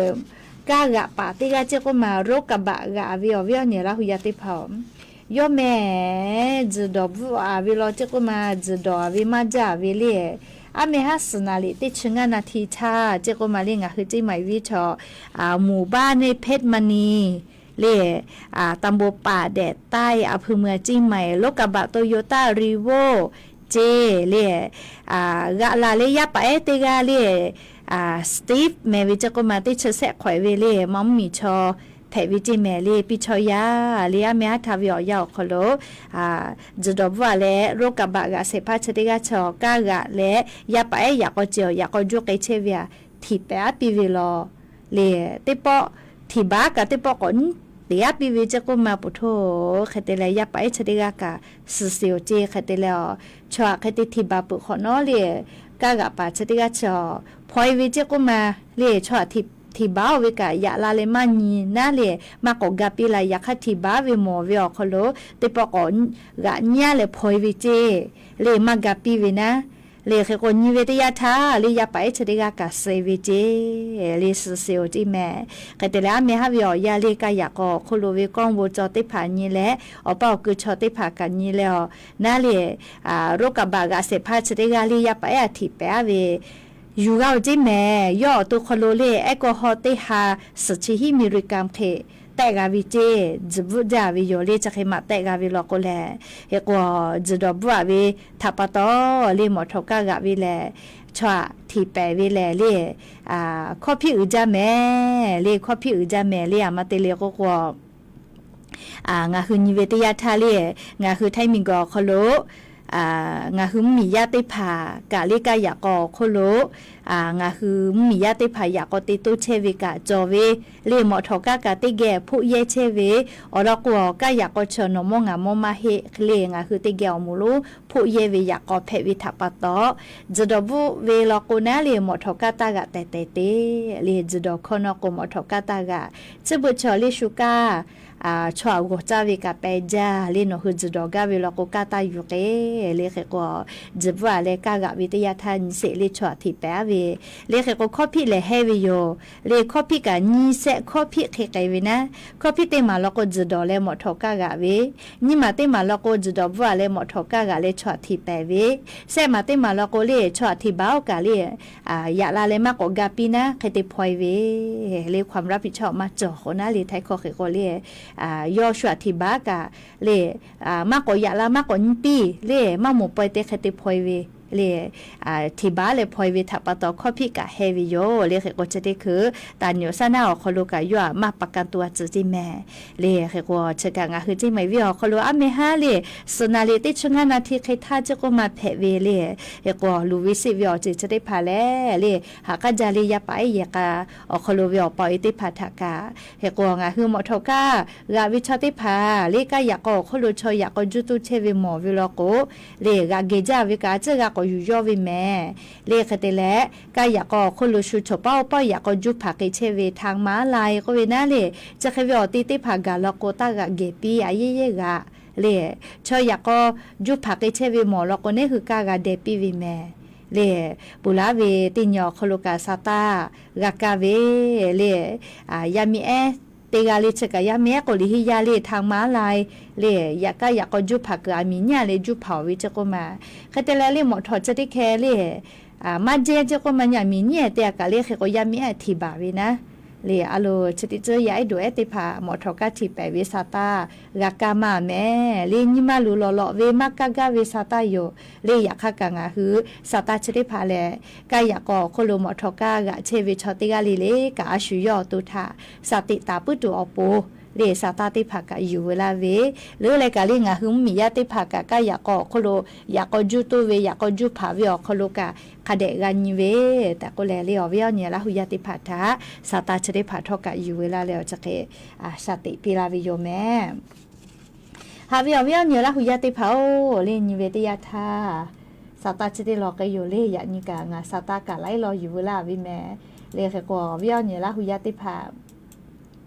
kaˇ g'aꞈ paˍ teˇ g'aˇ ceˇ k'oˆ ma, โรคกระบาด g'aꞈ ve awˬ viˉ awˬ nyi Laˇ hu yaˇ teˇ hpaˍ-oˬ, yawˇ mehˍ, tzuhˬ dawˬ bvuhˆ aꞈ ve law ceˇ k'oˆ ma, tzuhˬ dawˬ aꞈ ve maˇ jaˇ ve le. Aˉ meh haˉ suhˍ naˍ liꞈ teˇ chi ngaˇ naˍ hti htaˇ ceˇ k'oˆ ma le, ngaˬ hui ciˇ ma-e viˉ chaw, หมู่บ้าน ne Pheth Mani le, ตำบลป่าแดดใต้ อำเภอเมืองเชียงใหม่ รถกระบะโตโยต้ารีโว่ ceˇ le, g'aꞈ laˬ le yaˇ paˍ ehˉ teˇ g'aˇ le, Steve mehˍ ve ceˇ k'oˆ ma, teˇ chi sehˆ hk'awꞈ-e ve le, maˇ mvuhˇ miˬ chaw hpehꞈ ve ceˇ mehˍ le. Piˇ chaw yaˇ le, aˉ meh haˉ htaˇ ve awˬ yanˇ awˬ hk'aw lo tzuhˬ dawˬ bvuhˆ aꞈ leh รถกระบะ g'aꞈ shehˍ hpaˇ chi teˇ g'aˇ chaw kaˇ g'aꞈ leh yaˇ paˍ ehˉ yaꞈ k'aw ceh awˬ yaꞈ k'aw juˇ k'ai chehˇ ve aꞈ htiꞈ pehˍ aˉ piˇ ve law le. Teˇ pawˆ htiꞈ baˬ kaꞈ teˇ pawˆ k'awꞈ nyi te aˉ piˇ ve ceˇ k'oˆ ma, poˬ htoˇ hk'e te leh yaˇ paˍ ehˉ chi teˇ g'aˇ kaꞈ suhˍ sheˍ-oˬ ceˇ. Hk'e te leh, chaw aꞈ hk'e te htiꞈ baˬ peuˬ hk'awꞈ nawˉ le, kaˇ g'aꞈ paˍ chi teˇ g'aˇ chaw hpaw-e ve ceˇ k'oˆ ma le, chaw aꞈ htiꞈ baˬ-oˬ ve kaꞈ yaꞈ la leh maˇ nyi naˉ le, maˇ k'awꞈ ga piˇ la. Yaꞈ hk'aˇ htiꞈ baˬ ve mawˬ ve awˬ hk'aw lo teˇ pawˆ k'awꞈ g'aꞈ nyi-a leh hpaw-e ve ceˇ le, maˇ ga piˇ ve naˉ le. Hk'e k'o nyi ve teˇ yanˇ htaˇ le, yaˇ paˍ ehˉ chi teˇ g'aˇ kaꞈ suhˍ ve ceˇ le, suhˍ sheˍ-oˬ ceˇ mehˍ. Hk'e te leh aˉ meh haˉ ve awˬ yanˇ le, kaˇ yaꞈ k'aw awˬ hk'oˆ lo ve กล้องวงจร teˇ hpaˍ nyi leh, awˬ paˇ awˬ ku chaw teˇ hpaˍ kaꞈ nyi leh, awˬ naˉ le, รถกระบะ g'aꞈ shehˍ hpaˇ chi teˇ g'aˇ le, yaˇ paˍ ehˉ aꞈ htiꞈ pehˍ aˉ ve yuˬ g'a-oˬ ceˇ mehˍ. Yawˇ awˬ to hk'aw lo le, แอลกอฮอล์ teˇ ha suhˍ chi hiˉ มิลลิกรัม hk'e tehˆ g'a ve ceˇ. Tzuhˬ bvuhˆ jaˇ ve yoˬ le, chi hk'e maꞈ tehˆ g'a ve law k'o leh. Hk'e k'o, tzuhˬ dawˬ bvuhˆ aꞈ ve htaꞈ pa taw le, mawꞈ htawꞈ kaˇ g'aꞈ ve lehˬ, chaw aꞈ htiꞈ pehˍ ve lehˬ le, hkawˇ hpiˇ uiˍ jaˇ mehˍ le, hkawˇ hpiˇ uiˍ jaˇ mehˍ le. Aˬ ma te le k'oˆ k'o, ngaˬ hui nyi ve teˇ yanˇ htaˇ le, ngaˬ hui htaiˇ miˬguiˬ awˬ hk'aw lo ngaˬ hui mvuhˇ miˬ yaˇ teˇ hpaˍ kaꞈ le, kaˇ yaꞈ k'aw awˬ hk'oˆ lo ngaˬ hui mvuhˇ miˬ yaˇ teˇ hpaˍ yaꞈ k'aw te toˇ chehˇ ve kaꞈ cawˬ ve le. Mawꞈ htawꞈ kaˇ kaꞈ teˇ geh hpoˆ yehˇ chehˇ ve, awˬ lawn k'o, kaˇ yaꞈ k'aw chi nawˬ mawˇ ngaˬ mawˇ maˇ heˆ le, ngaˬ hui teˇ geh awˬ moˍ lonˉ hpoˆ yehˇ ve yaꞈ k'aw hpehꞈ ve htaꞈ pa taw, tzuhˬ dawˬ bvuhˆ ve law k'o naˉ le, mawꞈ htawꞈ kaˇ taˇ g'aꞈ tehˬ tehˬ te le. Tzuhˬ dawˬ hkawˇ nawˉ k'o, mawꞈ htawꞈ kaˇ taˇ g'aꞈ. Chi beuꞈ chaw le shu kaˇ chaw aꞈ g'awˬ caˇ ve kaꞈ pehˬ jaˇ le. Nawˬ hui tzuhˬ dawˬ gaˇ ve law k'o, kaˇ taˇ yuˬ k'e le. Hk'e k'o, tzuhˬ bvuhˆ aꞈ leh kaˇ g'aꞈ ve teˇ yanˇ htaˇ nyi sheˍ le, chaw aꞈ htiꞈ pehˍ aˉ ve le. Hk'e k'o, hkawˇ hpiˆ lehˬ hehˇ ve yoˬ le. Hkawˇ hpiˆ kaꞈ nyiˇ sehˆ hkawˇ hpiˆ hk'e k'ai ve naˉ, hkawˇ hpiˆ teˇ maˬ law k'o, tzuhˬ dawˬ leh mawꞈ htawꞈ kaˇ g'aꞈ ve, nyiˇ maˬ teˇ maˬ law k'o, tzuhˬ dawˬ bvuhˆ aꞈ leh mawꞈ htawꞈ kaˇ g'aꞈ leh chaw aꞈ htiꞈ pehˍ ve, sehˆ maˬ teˇ maˬ law k'o le, chaw aꞈ htiꞈ baˬ-oˬ kaꞈ le, yaꞈ la leh maˇ k'awꞈ ga piˇ naˉ hk'e te hpaw-e ve le. ความรับผิดชอบ maˇ cawˬ k'o naˉ le, htaiˇ hkawˇ hk'e k'o le, yawˇ shu aꞈ htiꞈ baˬ kaꞈ le, maˇ k'awꞈ yaꞈ la maˇ k'awꞈ nyi piˇ le, maˇ moˍ paw-e te hk'e te hpaw-e ve le, hteˍ baˉ leh hpaw e ve htaꞈ pa taw hkawˇ hpiˆ kaꞈ heh ve yoˬ le. Hk'e k'o chi teˇ hkui ตำรวจ สน.อ awˬ hk'aw lo kaꞈ yawˇ htaꞈ maˇ pa ka to a tcuh ceˇ mehˍ le. Hk'e k'o chi kaꞈ ngaˬ hui ceˇ maˬ ve awˬ hk'aw lo aˉ meh haˉ le, suhˍ naˍ riˍ teˇ chi ngaˇ naˍ hti hk'e htaˇ ceˇ k'oˆ ma hpehꞈ ve le. Hk'e k'o luˬ ve seˆ ve awˬ ceuˬ chi teˇ hpaˍ lehˬ le, haꞈ k'aˉ jaˇ le yaˇ paˍ ehˉ yehˬ k'a awˬ hk'aw lo ve awˬ pa awˬ e teˇ hpaˍ htaꞈ kaꞈ, hk'e k'o ngaˬ hui mawꞈ htawꞈ kaˇ g'aꞈ ve chaw teˇ hpaˍ le, kaˇ yaꞈ k'aw awˬ hk'oˆ lo chaw yaꞈ k'aw juˇ toˇ chehˇ ve mawˬ ve law k'o le, g'aꞈ gehˬ jaˇ ve kaꞈ tcuhˉ g'a k'awꞈ yuˬ yawˇ ve mehˍ le. Hk'e te leh kaˇ yaꞈ k'aw awˬ hk'oˆ lo shu chaw paˉ oˇ paˉ yaꞈ k'aw juˇ hpaˍ k'e chehˇ ve htaꞈ maˍ laˇ e k'oˆ ve naˉ le, chi hk'e ve awˬ te teˇ hpaˍ gaˬ law k'o taˇ g'aꞈ gehˬ piˇ a yehˉ yehˉ g'aꞈ le. Chaw yaꞈ k'aw juˇ hpaˍ k'e chehˇ ve mawˬ law k'o neˉ hui kaˇ g'a deh piˇ ve mehˍ le. Peuˬ laˉ ve teˇ nyi awˬ hk'aw lo kaꞈ sa taˇ g'a kaˇ ve le. Yaˇ miˇ ehˉ teˇ g'aˇ le chi kaꞈ yaˇ miˇ ehˉ k'o liꞈ henˇ yaˇ le htaꞈ maˍ laˇ e le, yaꞈ kaˇ yaꞈ k'aw juˇ hpaˍ kuiˬ aˬ miˍ nyiˇ a leh juˇ hpaˍ awˬ ve chi k'oˆ ma. Hk'e te leh le mawꞈ htawꞈ chi teˇ hkeh le maˇ jehˇ ceˇ k'oˆ ma nyi aˬ miˍ nyiˇ a te a kaꞈ le. Hk'e k'o yaˇ miˇ ehˉ hteˍ baˬ ve naˉ le, a lo chi teˇ tcuhˉ yaˇ ehˉ dawˬ ehˉ teˇ hpaˍ mawꞈ htawꞈ kaˇ hteˍ pehˍ ve sa taˇ g'a kaˇ maˇ mehˍ le. Nyi ma luˬ lawꞈ lawꞈ ve maˇ kaˇ gaˇ ve sa taˇ yoˬ le. Yaꞈ hk'aˇ kaꞈ ngaˬ hui sa taˇ chi teˇ hpaˍ lehˬ kaˇ yaꞈ k'aw awˬ hk'oˆ lo mawꞈ htawꞈ kaˇ g'aꞈ chehˇ ve chaw teˇ g'aˇ le le kaꞈ a shu yawˇ awˬ to htaꞈ shaˍ teꞈ taˍ puiˉ tuˬ awˬ pon le sa taˇ teˇ hpaˍ kaꞈ yuˬ ve laˇ ve le. Leuˉ leh kaꞈ le ngaˬ hui mvuhˇmiˬ yaˇ teˇ hpaˍ kaꞈ kaˇ yaꞈ k'aw awˬ hk'oˆ lo yaꞈ k'aw juˇ toˇ ve yaꞈ k'aw juˇ hpaˍ ve awˬ hk'aw lo kaꞈ hk'a dehꞈ g'a nyi ve tehꞈ k'oˆ leh le, awˬ viˉ awˬ nyi Laˇ hu yaˇ teˇ hpaˍ htaꞈ sa taˇ chi teˇ hpaˍ htawˇ kaꞈ yuˬ ve laˇ leh awˬ chi hk'e shaˍ teꞈ piˇ laˇ ve yoˬ mehˍ. Haꞈ ve awˬ viˉ awˬ nyi Laˇ hu yaˇ teˇ hpaˍ-oˬ, le nyi ve teˇ yanˇ htaˇ sa taˇ chi teˇ law k'ai yoˬ le. Yaꞈ nyi kaꞈ ngaˬ sa taˇ kaꞈ laiˉ law yuˬ ve laˇ ve mehˍ le. Hk'e k'o awˬ viˉ awˬ nyi Laˇ hu yaˇ teˇ hpaˍ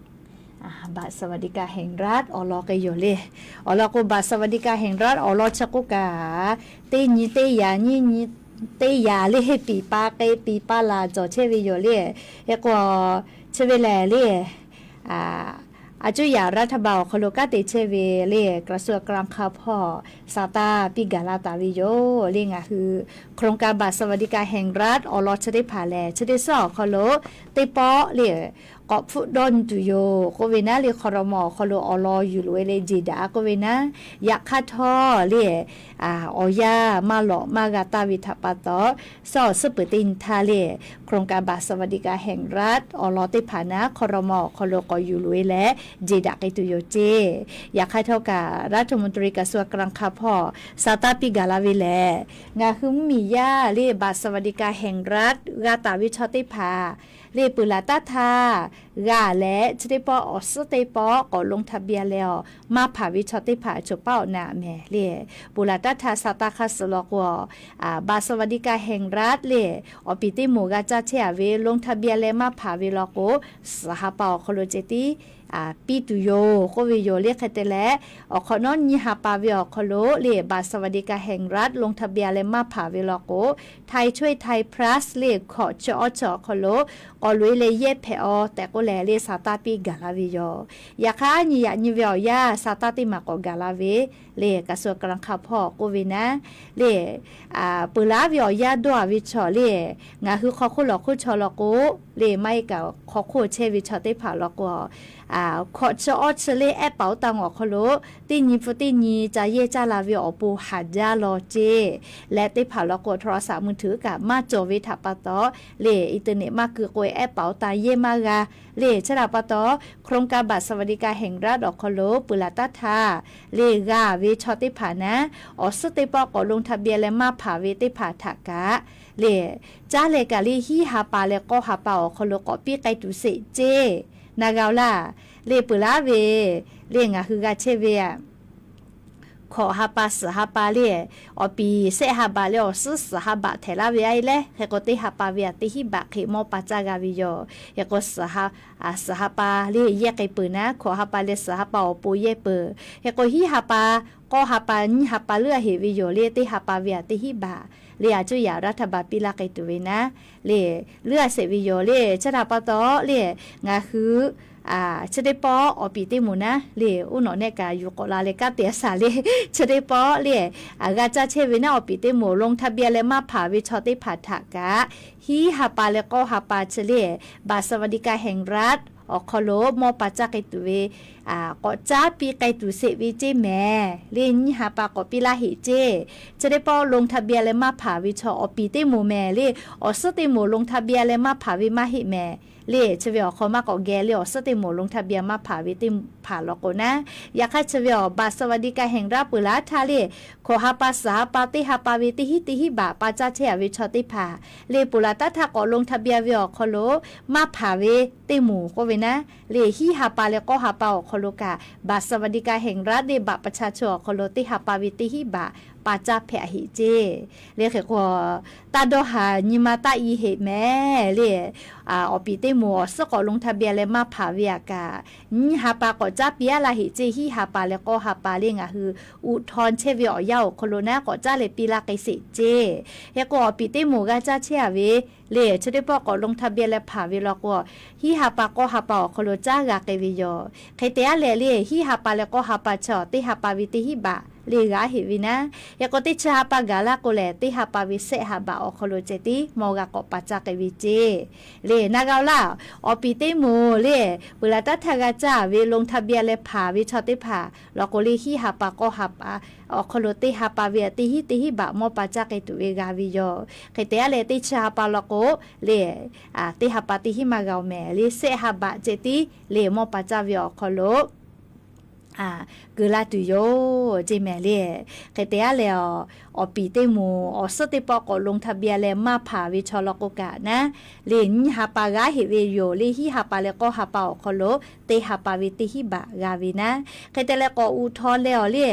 บัตรสวัสดิการแห่งรัฐ awˬ lawn k'ai yoˬ le. Awˬ lawn k'o บัตรสวัสดิการแห่งรัฐ awˬ lawn chi k'oˆ kaꞈ teˇ nyi teˇ yaꞈ nyiˇ nyi teˇ yaꞈ le piˍ pa k'ai piˍ pa laˬ cawˬ chehˇ ve yoˬ le. Hk'e k'o chi ve lehˬ le, a cuˇ yaꞈ รัฐบาล awˬ hk'aw lo kanˉ te chehˇ ve le กระทรวงการคลัง hpawˇ sa taˇ piˇ gaˬ la taˍ ve yoˬ le. Ngaˬ hui โครงการบัตรสวัสดิการแห่งรัฐ awˬ lawn chi teˇ hpaˍ lehˬ chi teˇ suhˉ awˬ hk'aw lo teˇ pawˆ le k'awꞈ hpfuhˆ dawˇ nyi tuˬ yoˬ k'oˆ ve naˉ le, ครม. awˬ hk'aw lo awˬ lawn yuˬ loꞈ e leh jeˬ daꞈ k'oˆ ve naˉ. Yaꞈ hk'aˇ htawˇ le awˬ yanˇ maˇ lawꞈ maˇ g'a taˇ ve htaꞈ pa taw, suhˉ awˬ suhˉ peuˬ teˇ nyi htaˇ le โครงการบัตรสวัสดิการแห่งรัฐ awˬ lawn teˇ hpaˍ naˉ ครม. awˬ hk'aw lo k'awꞈ yuˬ loꞈ e leh jeˬ daꞈ k'ai tuˬ yoˬ ceˇ. Yaꞈ hk'aˇ htawˇ kaꞈ รัฐมนตรีกระทรวงการคลัง hpawˇ sa taˇ piˇ gaˬ la ve lehˬ, ngaˬ hui mvuhˇmiˬ yaˇ le บัตรสวัสดิการแห่งรัฐ g'a taˍ ve chaw teˇ hpaˍ le peuˬ laˬ taˉ htaˇ g'a leh chi teˇ pawˆ awˬ suhˉ teˇ pawˆ k'awꞈ ลงทะเบียน leh awˬ maˇ hpanˍ ve chaw teˇ hpaˍ cawˬ paˉ awˬ na mehˍ le. Peuˬ laˬ taˉ htaˇ sa taˇ hk'aˇ suh law k'o, บัตรสวัสดิการแห่งรัฐ le awˬ piˍ teˇ moˍ g'a caˇ chehˇ a ve ลงทะเบียน leh maˇ hpanˍ ve law k'o, suhˍ ha pa awˬ hk'aw lo ceh tiˉ piˇ tuˬ yoˬ k'oˆ ve yoˬ le. Hk'e te leh awˬ hk'awꞈ nawˉ nyiˇ ha pa ve awˬ hk'aw lo le บัตรสวัสดิการแห่งรัฐ ลงทะเบียน leh maˇ hpanˍ ve law k'o, Thai Choice Thai Plus le hkawꞈ chi awˇ chi awˬ hk'aw lo k'awꞈ loꞈ e leh yehˇ hpehꞈ aw tehꞈ k'oˆ leh le sa taˇ piˇ gaˬ la ve yoˬ. Yaꞈ hk'aˇ nyi yaꞈ nyi ve awˬ yanˇ sa taˇ teˇ maˬ k'awꞈ gaˬ la ve le กระทรวงการคลัง hpawˇ k'oˆ ve naˉ le, peuˬ laˉ ve awˬ yanˇ dawˇ a ve chaw le, ngaˬ hui hk'aw hk'oˆ lawˬ hk'oˆ chaw law k'o le, maˇ heˆ kaꞈ hk'aw hk'oˆ chehˇ ve chaw teˇ hpaˍ law k'o, hkawꞈ chi awˇ chi le ehˉ paˍ oˇ taˇ awˬ hk'aw lo teˇ nyi hpu teˇ nyi ca yehˇ caˇ la ve awˬ pon haˍ jaˇ law ceˇ. Leh teˇ hpaˍ law k'o โทรศัพท์มือถือ kaꞈ maˇ cawˬ ve htaꞈ pa taw le, internet maˇ keu k'o ehˉ paˍ oˇ taˇ yehˇ maˇ g'a le. Chi htaꞈ pa taw โครงการบัตรสวัสดิการแห่งรัฐ awˬ hk'aw lo peuˬ laˬ taˉ htaˇ le g'a ve chaw teˇ hpaˍ naˉ, awˬ suhˉ teˇ pawˆ k'awꞈ ลงทะเบียน leh maˇ hpanˍ ve teˇ hpaˍ htaꞈ kaꞈ le, caˇ leh kaꞈ le hiˉ ha pa leh k'awˇ ha pa awˬ hk'aw lo k'awꞈ piˇ k'ai tuˬ sheˍ ceˇ. Na g'a oˬ laˇ le, peuˬ laˉ ve le ngaˬ hui g'a chehˇ ve a hkawꞈ ha pa suhˍ ha pa le, awˬ piˍ shehˆ ha baꞈ leh awˬ suhˉ suhˍ ha baꞈ htehꞈ laˇ ve a e leh, hk'e k'o teˇ ha pa ve a teˇ hinˉ baꞈ hk'e mawˇ pa caˇ g'a ve yoˬ. Hk'e k'o suhˍ ha pa le yehˇ k'ai peuˬ naˉ, hkawꞈ ha pa leh suhˍ ha pa awˬ pon yehˇ peuˬ. Hk'e k'o hiˉ ha pa, k'awˇ ha pa, nyiˇ ha pa leuˉ a heꞈ ve yoˬ le, teˇ ha pa ve a teˇ hinˉ baꞈ le a cuˇ yaꞈ รัฐบาล piˇ laˇ k'ai tuˬ ve naˉ le, leuˉ a sheˍ ve yoˬ le. Chi htaꞈ pa taw le ngaˬ hui chi teˇ pawˆ awˬ piˍ teˇ moˍ naˉ le, oˇ nawˬ nehˆ kaꞈ yuˬ k'awꞈ la leh kanˉ te a shaˍ le, chi teˇ pawˆ le g'a caˇ chehˇ ve naˉ awˬ piˍ teˇ moˍ ลงทะเบียน leh maˇ hpanˍ ve chaw teˇ hpaˍ htaꞈ kaꞈ hiˉ ha pa leh k'awˇ ha pa chi le บัตรสวัสดิการแห่งรัฐ awˬ hk'aw lo mawˇ pa caˇ k'ai tuˬ ve, k'awꞈ caˉ piˇ k'ai tuˬ sheˍ ve ceˇ mehˍ le. Nyiˇ ha pa k'awꞈ piˇ laˇ heꞈ ceˇ. Chi teˇ pawˆ ลงทะเบียน leh maˇ hpanˍ ve chaw awˬ piˍ teˇ moˍ mehˍ le. Awˬ suhˉ teˇ moˍ ลงทะเบียน leh maˇ hpanˍ ve maˇ heˆ mehˍ le. Chi ve awˬ hk'aw maˇ k'awꞈ geh le, awˬ suhˉ teˇ moˍ ลงทะเบียน maˇ hpanˍ ve teˇ hpaˍ law k'o naˉ, yaꞈ hk'aˇ chi ve awˬ บัตรสวัสดิการแห่งรัฐ peuˬ laˇ htaˇ le, hkawꞈ ha pa suhˍ ha pa teˇ ha pa ve teˇ hinˉ teˇ hinˉ baꞈ pa caˇ chehˇ a ve chaw teˇ hpaˍ le, peuˬ laˬ taˇ htaˇ k'awꞈ ลงทะเบียน ve awˬ hk'aw lo maˇ hpanˍ ve teˇ moˍ k'oˆ ve naˉ le, hinˉ ha pa leh k'awˇ ha pa awˬ hk'aw lo kaꞈ บัตรสวัสดิการแห่งรัฐ le บัตรประชาชน awˬ hk'aw lo teˇ ha pa ve teˇ hinˉ baꞈ pa caˇ hpehꞈ heꞈ ceˇ. Le hk'e k'o, taˇ dawˇ haˍ nyi ma taˇ i heꞈ mehˍ le. Awˬ piˍ teˇ moˍ awˬ suhˉ k'awꞈ ลงทะเบียน leh maˇ hpanˍ ve aꞈ kaꞈ, nyiˇ ha pa k'awꞈ caˉ piˇ aˉ laˇ heꞈ ceˇ. Hinˉ ha pa leh k'awˇ ha pa le ngaˬ hui อุทธรณ์ chehˇ ve awˬ yanˇ awˬ hk'aw lo naˉ k'awꞈ caˉ leh piˇ laˇ k'ai sheˍ ceˇ. Hk'e k'o, awˬ piˍ teˇ moˍ g'a caˇ chehˇ a ve le, chi teˇ pawˆ k'awꞈ ลงทะเบียน leh hpanˍ ve law k'o, hinˉ ha pa k'awˇ ha pa awˬ hk'aw lo caˉ g'a k'ai ve yoˬ. Hk'e te aˉ leh le, hinˉ ha pa leh kawˇ ha pa chaw teˇ ha pa ve teˇ hinˉ baꞈ le g'a heꞈ ve naˉ. Hk'e k'o, teˇ chi ha pa gaˬ laˇ k'o lehˬ, teˇ ha pa ve shehˆ ha baꞈ awˬ hk'aw lo ceh tiˉ mawˇ g'a k'awꞈ pa caˇ k'ai ve ceˇ. Le na g'a-o laˇ, awˬ piˍ teˇ moˍ le, peuˬ laˬ taˇ htaˇ g'a caˇ ve ลงทะเบียน leh hpanˍ ve chaw teˇ hpaˍ law k'o le, hinˉ ha pa kawˇ ha pa awˬ hk'aw lo teˇ ha pa ve teˇ hinˉ teˇ hinˉ baꞈ mawˇ pa caˇ k'ai tuˬ ve g'a ve yoˬ. Hk'e te aˉ leh, teˇ chi ha pa law k'o le, teˇ ha pa teˇ hinˉ maˇ g'a-o mehˍ le, shehˆ ha baꞈ ceh tiˉ le mawˇ pa caˇ ve awˬ hk'aw lo keu laˇ tuˬ yoˬ ceˇ mehˍ le. Hk'e te aˉ leh, awˬ piˍ teˇ moˍ awˬ suhˉ teˇ pawˆ k'awꞈ ลงทะเบียน leh maˇ hpanˍ ve chaw law k'o kaꞈ naˉ, le nyiˇ ha pa g'a heꞈ ve yoˬ le, hinˉ ha pa leh kawˇ ha pa awˬ hk'aw lo teˇ ha pa ve teˇ hinˉ baꞈ g'a ve naˉ. Hk'e te leh k'awꞈ อุทธรณ์ leh awˬ le,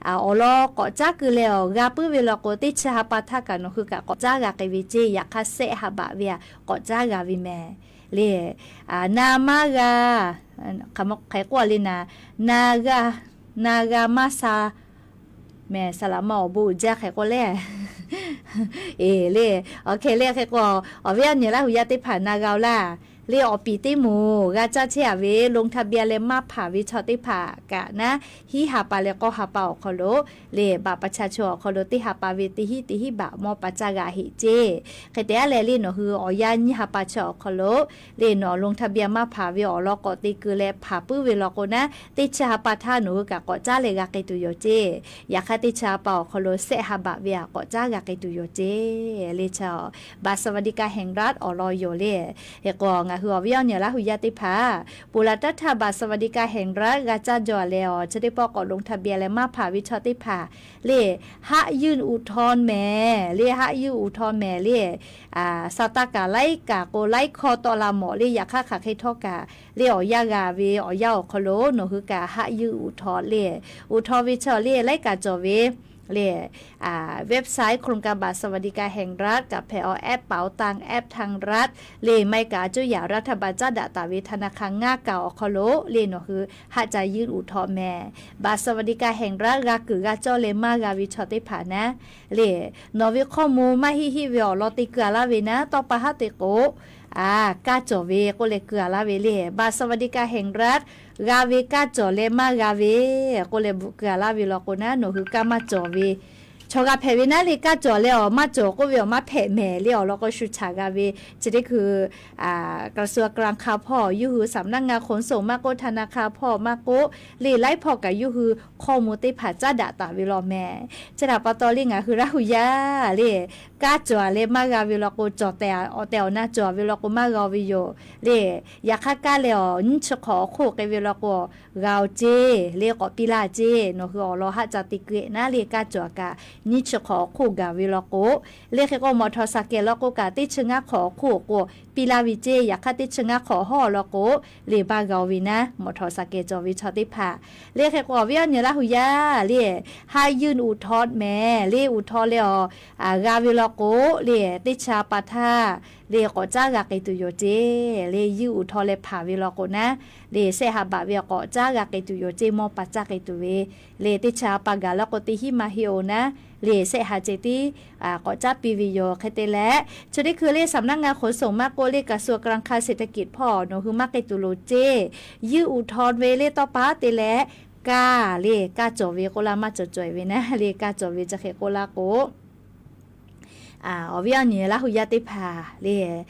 awˬ lawn k'awꞈ caˉ keu leh awˬ g'a puiˉ ve law k'o, teˇ chi ha pa htaˇ kaꞈ nawˬ hui kaꞈ k'awꞈ caˉ g'a k'ai ve ceˇ. Yaꞈ hk'aˇ shehˆ ha baꞈ ve aꞈ k'awꞈ caˉ g'a ve mehˍ le. Na maˇ g'a, hk'e k'oˆ le na, na g'a, na g'a maˇ sha mehˍ, saˍ laꞈ ma awˬ bon uiˍ jaˇ hk'e k'oˆ le. Eˬ le, awˬ hk'e le hk'e k'o, awˬ viˉ awˬ nyi Laˇ huˍ yaˇ teˇ hpaˍ na g'a-o laˇ. Le awˬ piˍ teˇ moˍ g'a caˇ chehˇ a ve ลงทะเบียน leh maˇ hpanˍ ve chaw teˇ hpaˍ kaꞈ naˉ, hinˉ ha pa leh k'awˇ ha pa awˬ hk'aw lo le บัตรประชาชน awˬ hk'aw lo teˇ ha pa ve teˇ hinˉ teˇ hinˉ baꞈ mawˇ pa caˇ g'a heꞈ ceˇ. Hk'e te aˉ leh le nawˬ hui awˬ yanˇ nyiˇ ha pa chi awˬ hk'aw lo le nawˬ ลงทะเบียน maˇ hpanˍ ve awˬ lawn k'awꞈ te keu leh hpanˍ puiˉ ve law k'o naˉ, teˇ chi ha pa htaˇ nawˬ hui kaꞈ k'awꞈ caˉ leh g'a k'ai tuˬ yoˬ ceˇ. Yaꞈ hk'aˇ teˇ chi ha pa awˬ hk'aw lo shehˆ ha baꞈ ve aꞈ k'awꞈ caˉ g'a k'ai tuˬ yoˬ ceˇ. Le chi บัตรสวัสดิการแห่งรัฐ awˬ lawn yoˬ le. Hk'e k'o ngaˬ hui awˬ viˉ awˬ nyi Laˇ huˍ yaˇ teˇ hpaˍ, peuˬ laˬ taˇ htaˇ บัตรสวัสดิการแห่งรัฐ g'a caˇ jaw leh awˬ chi teˇ pawˆ k'awꞈ ลงทะเบียน leh maˇ hpanˍ ve chaw teˇ hpaˍ le, ยื่นอุทธรณ์ mehˍ le, ยื่นอุทธรณ์ mehˍ le. Saˍ taˇ kaꞈ laiˉ kaꞈ k'o laiˉ hkawˇ tawˆ la mawˬ le. Yaꞈ hk'aˇ hk'aˬ hk'e htawˇ kaꞈ le awˬ yanˇ g'a ve awˬ yanˇ awˬ hk'aw lo nawˬ hui kaꞈ ยื่นอุทธรณ์ le, อุทธรณ์ ve chaw le laiˉ kaꞈ cawˬ ve le, website โครงการบัตรสวัสดิการแห่งรัฐ kaꞈ hpehꞈ awˬ แอปเป๋าตัง แอปทางรัฐ le maˇ heˆ kaꞈ a cuˇ yaꞈ รัฐบาล caˉ daꞈ taˍ ve ธนาคาร ngaˇ kaꞈ awˬ hk'aw lo le nawˬ hui haˆ ca ยื่นอุทธรณ์ mehˍ. บัตรสวัสดิการแห่งรัฐ g'a kuiˬ g'a cawˇ leh maˇ g'a ve chaw teˇ hpaˍ naˉ le, nawˬ ve ข้อมูล maˇ heˆ heˆ ve awˬ lawn te keu a laˇ ve naˉ, tawˇ pa haˉ te k'o, kaˇ cawˬ ve k'oˆ leh keu a laˇ ve le. บัตรสวัสดิการแห่งรัฐ g'a ve kaˇ cawˬ leh maˇ g'a ve k'oˆ leh bvuhꞈ keu a laˇ ve law k'o naˉ, nawˬ hui kaˇ maˇ cawˬ ve chaw g'a hpehꞈ ve naˉ le. Kaˇ cawˬ leh awˬ maˇ cawˬ k'oˆ ve awˬ maˇ hpehꞈ mehˍ le. Awˬ lawn k'o shu chaꞈ g'a ve chi teˇ hkui กระทรวงการคลัง hpawˇ yawˇ hui สำนักงานขนส่ง maˇ k'oˆ ธนาคาร hpawˇ maˇ k'oˆ le, laiˉ hpawˇ kaꞈ yawˇ hui ข้อมูล teˇ hpaˍ caˉ daꞈ taˍ ve law mehˍ. Chi htaꞈ pa taw le ngaˬ hui Laˇ huˍ yaˇ le, kaˇ cawˬ leh maˇ g'a ve law k'o, cawˬ tehꞈ awˬ tehˬ awˬ na cawˬ ve law k'o maˇ g'a ve yoˬ le. Yaꞈ hk'aˇ kaˇ leh awˬ nyiˇ chi hk'awꞈ awˬ hk'oˆ k'ai ve law k'o, g'a-o ceˇ le, k'awꞈ piˇ laˇ ceˇ. Nawˬ hui awˬ lawn haˆ ca te keu naˉ le, kaˇ cawˬ kaꞈ nyiˇ chi hk'awꞈ awˬ hk'oˆ gaˬ ve law k'o, le hk'e k'o มอเตอร์ไซค์ law k'o kaꞈ teˇ chi ngaˇ hk'awꞈ awˬ hk'oˆ k'o piˇ laˇ ve ceˇ. Yaꞈ hk'aˇ teˇ chi ngaˇ hk'awꞈ hawˉ law k'o le baˇ g'a-o ve naˉ, มอเตอร์ไซค์ cawˬ ve chaw teˇ hpaˍ le. Hk'e k'o awˬ viˉ awˬ nyi Laˇ huˍ yaˇ le, ยื่นอุทธรณ์ mehˍ le, อุทธรณ์ leh awˬ g'a ve law k'o le, teˇ chi ha pa htaˇ le k'awꞈ caˉ g'a k'ai tuˬ yoˬ ceˇ. Le ยื่นอุทธรณ์ leh hpanˍ ve law k'o naˉ, le shehˆ ha baꞈ ve k'awꞈ caˉ g'a k'ai tuˬ yoˬ ceˇ. Mawˇ pa caˇ k'ai tuˬ ve le teˇ chi ha pa gaˬ laˇ k'o teˇ hinˉ maˇ heˆ-oˬ naˉ, le shehˆ ha ceh tiˉ k'awꞈ caˉ piˇ ve yoˬ. Hk'e te leh chi teˇ hkui le สำนักงานขนส่ง maˇ k'oˆ le กระทรวงการคลัง เศรษฐกิจ hpawˇ nawˬ hui maˇ k'ai tuˬ loˍ ceˇ. ยื่นอุทธรณ์ ve le tawˇ pa haˉ te leh kaˇ le, kaˇ cawˬ ve k'oˆ laˇ maˇ cawˬ caweh ve naˉ le, kaˇ cawˬ ve chi hk'e k'oˆ laˇ k'o Awˬ viˉ awˬ nyi Laˇ hu yaˇ teˇ hpaˍ le,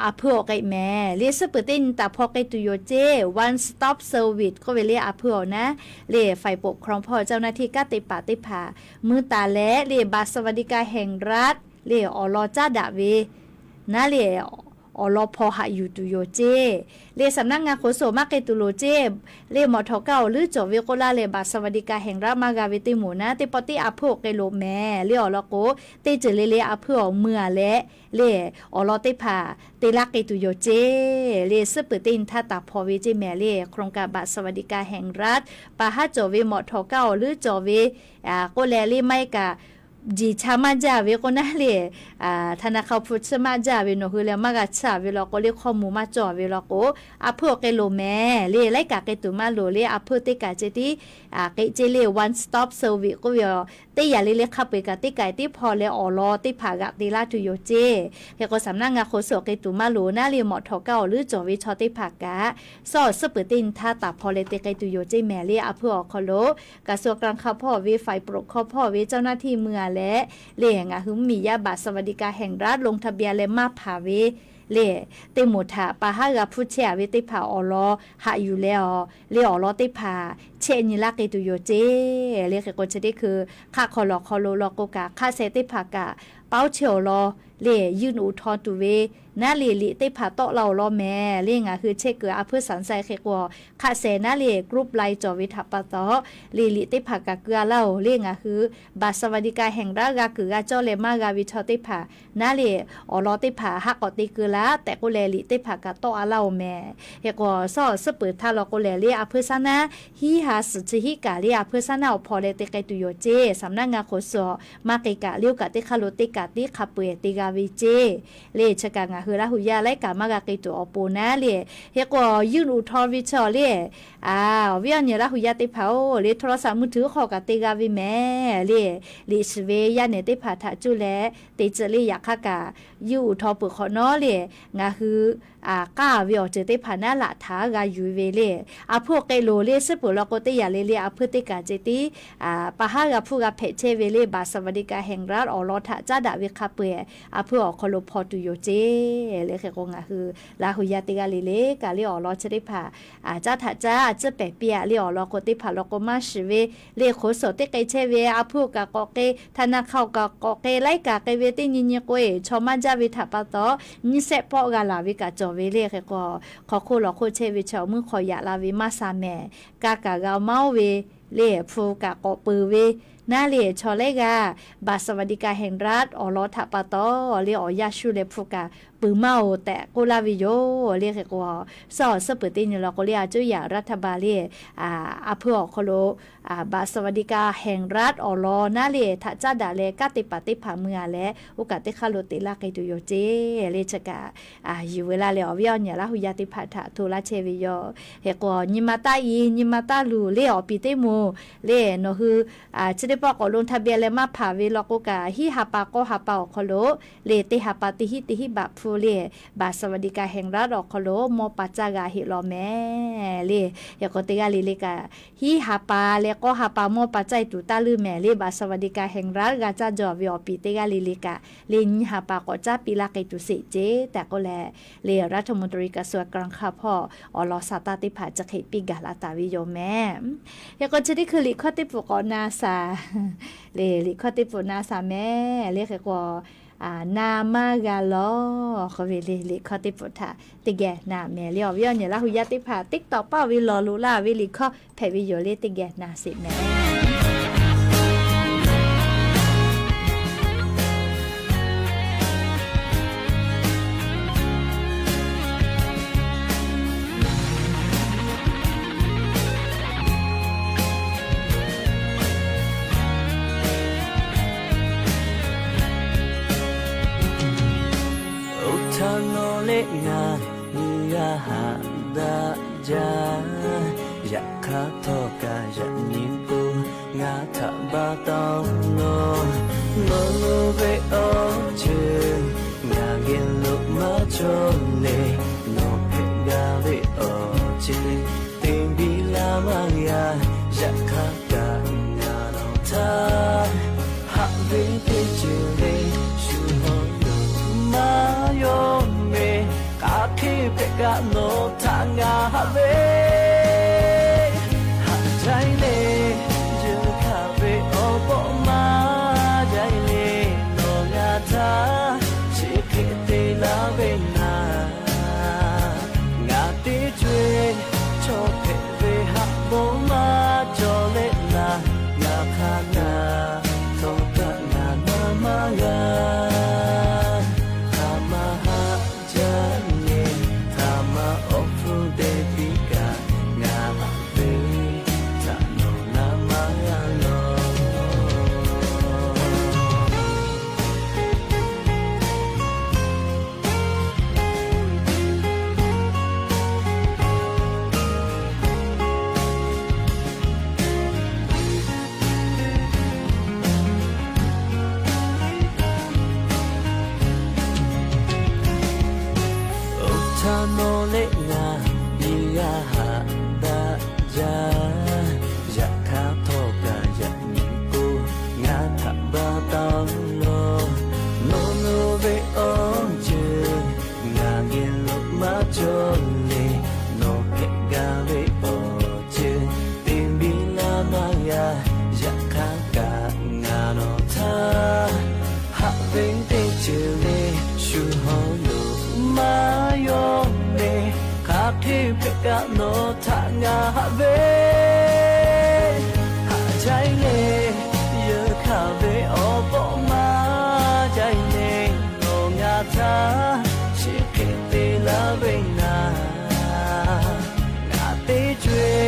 a hpuiˇ awˬ k'ai mehˍ le, suhˉ peuˬ teˇ nyi taˍ hpaw k'ai tuˬ yoˬ ceˇ. One stop service k'oˆ ve le, a hpuiˇ awˬ naˉ le, faiˍ poˍ hkawˇ hpawˇ เจ้าหน้าที่ kanˉ te paˍ teˇ hpaˍ mui taˍ leh le, บัตรสวัสดิการแห่งรัฐ le awˬ lawn caˉ daꞈ ve naˉ le awˬ lawn hpaw haꞈ yuˬ tuˬ yoˬ ceˇ. Le สำนักงานขนส่ง maˇ k'ai tuˬ loˍ ceˇ. Le mawˬ htawˍ kaˇ awˬ leuˉ cawˬ ve k'oˆ laˇ leh บัตรสวัสดิการแห่งรัฐ maˇ g'a ve teˇ moˍ naˉ, teˇ pawˆ tiˉ a hpuiˇ awˬ k'ai loˍ mehˍ le awˬ lawn k'o, teˇ ceuˬ le le a hpuiˇ awˬ mui a leh le awˬ lawn teˇ hpaˍ te laˇ k'ai tuˬ yoˬ ceˇ. Le suhˉ peuˬ teˇ nyi htaˇ taˍ hpaw ve ceˇ mehˍ le, โครงการบัตรสวัสดิการแห่งรัฐ pa haˉ cawˬ ve mawˬ htawˍ kaˇ awˬ leuˉ cawˬ ve k'oˆ leh le maˇ heˆ kaꞈ, jiˬ cha maˇ jaˇ ve k'oˆ naˉ le, ธนาคาร hpu tsuhˇ maˇ jaˇ ve nawˬ hui leh maˇ g'a tsuhˇ ve law k'o le, hkawˇ mvuh maˇ cawˬ ve law k'o, a hpuiˇ awˬ k'ai loˍ mehˍ le, laiˉ kaꞈ k'ai tuˬ maˇ loˍ le, a hpuiˇ teˇ kaꞈ ceh tiˉ k'ai ceˇ le, one stop service k'oˆ ve a, teˇ yanˇ le le hk'a peu-eˬ kaꞈ teˇ kaꞈ tiˉ hpaw leh awˬ lawn teˇ hpaˍ g'aꞈ te laˇ tuˬ yoˬ ceˇ. Hk'e k'o สำนักงานขนส่ง k'ai tuˬ maˇ loˍ naˉ le mawˬ htawˍ kaˇ awˬ leuˉ cawˬ ve chaw teˇ hpaˍ kaꞈ, suhˉ awˬ suhˉ peuˬ teˇ nyi htaˇ taˍ hpaw leh te k'ai tuˬ yoˬ ceˇ mehˍ le, a hpuiˇ awˬ hk'aw lo กระทรวงการคลัง hkawˇ hpawˇ ve, ฝ่ายปกครอง hkawˇ hpawˇ ve เจ้าหน้าที่ mui a leh le ngaˬ hui mvuhˇmiˬ yaˇ บัตรสวัสดิการแห่งรัฐ ลงทะเบียน leh maˇ hpanˍ ve le, teˇ moˍ htaꞈ pa haˉ g'a hpuˇ chehˇ a ve teˇ hpaˍ awˬ lawn haꞈ yuˬ leh a le awˬ lawn teˇ hpaˍ chehˇ nyi laˇ k'ai tuˬ yoˬ ceˇ. Le hk'e k'o chi teˇ hkui hk'aˆ hk'aw lawˬ hk'aw lo law k'o kaꞈ, hk'aˆ sheh teˇ hpaˍ kaꞈ paoˇ chehˇ awˬ lawn le, ยื่นอุทธรณ์ tuˬ ve naˉ le liꞈ teˇ hpaˍ tawˆ la awˬ lawn mehˍ le, ngaˬ hui chehˇ kuiˬ a hpuiˇ สามไซ hk'e k'o, hk'aˆ sheh naˉ le กรุ๊ปไลน์ cawˬ ve htaꞈ pa taw le liꞈ teˇ hpaˍ kaꞈ keu a laˇ oˬ le, ngaˬ hui บัตรสวัสดิการแห่งรัฐ g'a kuiˬ g'a cawˇ leh maˇ g'a ve chaw teˇ hpaˍ naˉ le awˬ lawn teˇ hpaˍ haˉ k'awꞈ te keu laˇ tehꞈ k'oˆ leh liꞈ teˇ hpaˍ kaꞈ tawˆ a laˇ oˬ mehˍ. Hk'e k'o suhˉ awˬ suhˉ peuˬ htaˇ law k'o lehˬ le, a hpuiˇ shaˉ naˉ hiˉ ha suhˍ chi hiˉ kaꞈ le a hpuiˇ shaˉ naˉ awˬ hpaw leh te k'ai tuˬ yoˬ ceˇ. สำนักงานขนส่ง maˇ k'ai kaꞈ le oˇ kaꞈ teˇ hk'aˇ lo teˇ kaꞈ tiˉ hk'a peu-eˬ te g'a ve ceˇ. Le chi kaꞈ ngaˬ hui Laˇ hu yaˇ laiˉ kaꞈ maˇ g'a k'ai tuˬ awˬ pon naˉ le, hk'e k'o ยื่นอุทธรณ์ ve chaw le, awˬ viˉ awˬ nyi Laˇ hu yaˇ teˇ hpaˍ oˬ le, โทรศัพท์มือถือ hk'aw kaꞈ te g'a ve mehˍ le, liꞈ shiˍ ve yaˇ nehˬ teˇ hpaˍ htaꞈ cuˇ leh te tcuh le, yaꞈ hk'aˇ kaꞈ ยื่นอุทธรณ์ peuˬ hk'awꞈ nawˉ le, ngaˬ hui k'aˇ ve awˬ ceuˬ teˇ hpaˍ naˉ laꞈ htaꞈ g'a yuˬ ve le. A hpuiˇ awˬ k'ai loˍ le, suhˉ peuˬ law k'o teˇ yanˇ le le a hpuiˇ teˇ kaꞈ ceh tiˉ pa haˉ g'a hpuˇ g'a hpehꞈ chehˇ ve le, บัตรสวัสดิการแห่งรัฐ awˬ lawn htaꞈ caˉ daꞈ ve hk'a peu-eˬ a hpuiˇ awˬ hk'aw lo hpaw tuˬ yoˬ ceˇ. Le hk'e k'o ngaˬ hui Laˇ hu yaˇ teˇ g'aˇ le le kaꞈ le awˬ lawn chi teˇ hpaˍ caˉ htaꞈ caˉ a tcuhˉ pehˍ piˇ a le awˬ lawn k'o teˇ hpaˍ law k'o maˇ shiˍ ve le, ขนส่ง teˇ k'ai chehˇ ve a hpuiˇ awˬ kaꞈ k'awꞈ k'ai, ธนาคาร awˬ kaꞈ k'awꞈ k'ai, laiˉ kaꞈ k'ai ve teˇ nyi nyi k'o e chaw maˇ jaˇ ve htaꞈ pa taw nyiˇ shehˆ pawˆ g'a laˬ ve kaꞈ cawˬ ve le. Hk'e k'o hk'aw hk'oˆ lawˬ hk'oˆ chehˇ ve chaw mvuhˇ hk'aw yaꞈ la ve maˇ sha mehˍ, ka kaꞈ g'a maˇ oˇ ve le, hpu kaꞈ k'awꞈ peuˬ ve naˉ le chaw laiˉ g'aˇ บัตรสวัสดิการแห่งรัฐ awˬ lawn htaꞈ pa taw le awˬ yanˇ shu leh hpu kaꞈ peuˬ maˇ oˬ tehꞈ k'oˆ laˇ ve yoˬ. Le hk'e k'o suhˉ awˬ suhˉ peuˬ teˇ nyi law k'o le, a cuˉ yaꞈ รัฐบาล le a hpuiˇ awˬ hk'aw lo บัตรสวัสดิการแห่งรัฐ awˬ lawn naˉ le htaꞈ caˉ daꞈ leh kanˉ te paˍ teˇ hpaˍ mui a leh oˇ kaꞈ teˇ hk'aˇ lo te laˇ k'ai tuˬ yoˬ ceˇ. Le chi kaꞈ yuˬ veu laˇ leh awˬ viˉ awˬ nyi Laˇ hu yaˇ teˇ hpaˍ htaꞈ hto laˇ chehˇ ve yoˬ. Hk'e k'o nyi ma taˇ i, nyi ma taˇ luˬ le awˬ piˍ teˇ moˍ le nawˬ hui chi teˇ pawˆ k'awꞈ ลงทะเบียน leh maˇ hpanˍ ve law k'o kaꞈ, hiˉ ha pa k'awˇ ha pa awˬ hk'aw lo le teˇ ha pa teˇ hiˉ teˇ hiˉ baꞈ hpu le บัตรสวัสดิการแห่งรัฐ awˬ hk'aw lo mawˇ pa caˇ g'a heˆ law mehˍ le. Hk'e k'o teˇ g'aˇ le le kaꞈ hiˉ ha pa leh k'awˇ ha pa mawˇ pa caˇ e tuˬ taˇ leuˇ mehˍ le, บัตรสวัสดิการแห่งรัฐ g'a caˇ jaw ve awˬ piˍ teˇ g'aˇ le le kaꞈ le nyi ha pa k'awꞈ caˉ piˇ laˇ k'ai tuˬ sheˍ ceˇ tehꞈ k'oˆ leh le รัฐมนตรีกระทรวงการคลัง hkawˇ hpawˇ awˬ lawn sa taˇ teˇ hpaˍ chi hk'e piˇ gaˬ la taˍ ve yoˬ mehˍ. Hk'e k'o chi teˇ hkui liꞈ hkawˇ teˇ pfuhˍ k'awꞈ na shaˍ le, liꞈ hkawˇ teˇ pfuhˍ na shaˍ mehˍ le. Hk'e k'o na maˇ g'a lawˬ k'oˆ ve le, liꞈ hkawˇ teˇ pfuhˍ htaꞈ teˇ geh na mehˍ le. Awˬ viˉ awˬ nyi Laˇ hu yaˇ teˇ hpaˍ TikTok paˆ ve lawˬ loꞈ laˇ ve liꞈ hkawˇ hpehꞈ ve yoˬ le, teˇ geh na sheˍ mehˍ. Oˇ htaˇ nawˬ leh ngaˬ nyi g'a haꞈ daꞈ jaˇ. Yaꞈ hk'aˇ htawˇ kaꞈ yaꞈ nyi k'o, ngaˬ htaꞈ ba taw lawˬ. Nawˬ lo ve awˬ ceuˬ ngaˬ geh lo maˇ cawˬ le. Nawˬ hpehꞈ gaˇ ve awˬ ceuˬ teˇ biˇ laˇ maˇ g'a. Yaꞈ hk'aˇ kaꞈ ngaˬ nawˬ htaꞈ haꞈ ve teˇ ceuˬ le shu Nawˬ htaꞈ ngaˬ haꞈ ve, haꞈ jaˇ le, yehˬ hkanˍ ve awˬ pawˆ maˇ jaˇ le, nawˬ ngaˬ htaꞈ chi hk'e te laˇ ve naˍ, ngaˬ teˇ co-e chaw hpehꞈ ve haꞈ bon maˇ cawˬ leh laˬ, ngaˬ hk'a ngaˬ htawˇ kaꞈ ngaˬ na maˇ g'a. Hk'aˬ ma haꞈ jaˇ le, hk'aˬ ma awˬ hpfuhˇ te piˇ kaꞈ, ngaˬ haꞈ ve htaꞈ nawˬ na maˇ g'a lawˬ. Oˇ htaˇ nawˬ leh ngaˬ nyi g'a haꞈ daꞈ jaˇ. Yaꞈ hk'aˇ htawˇ kaꞈ yaꞈ nyi k'o, ngaˬ htaꞈ baˬ taˍ lawˬ. Nawˬ lo ve awˬ ceuˬ ngaˬ geh lo maˇ cawˬ le. Nawˬ hpehꞈ gaˇ ve awˬ ceuˬ te biˇ laˇ maˇ g'a. Yaꞈ hk'aˇ kaꞈ ngaˬ nawˬ htaꞈ haꞈ ve teˇ ceuˬ le, shu hawˉ lo maˇ yawˇ ve. Hk'aˬ hk'e hpehꞈ kaꞈ nawˬ htaꞈ ngaˬ haꞈ ve, haꞈ jaˇ le, yehˬ hkanˍ ve awˬ pawˆ maˇ jaˇ le, nawˬ ngaˬ htaꞈ chi hk'e te laˇ ve naˍ, ngaˬ teˇ co-e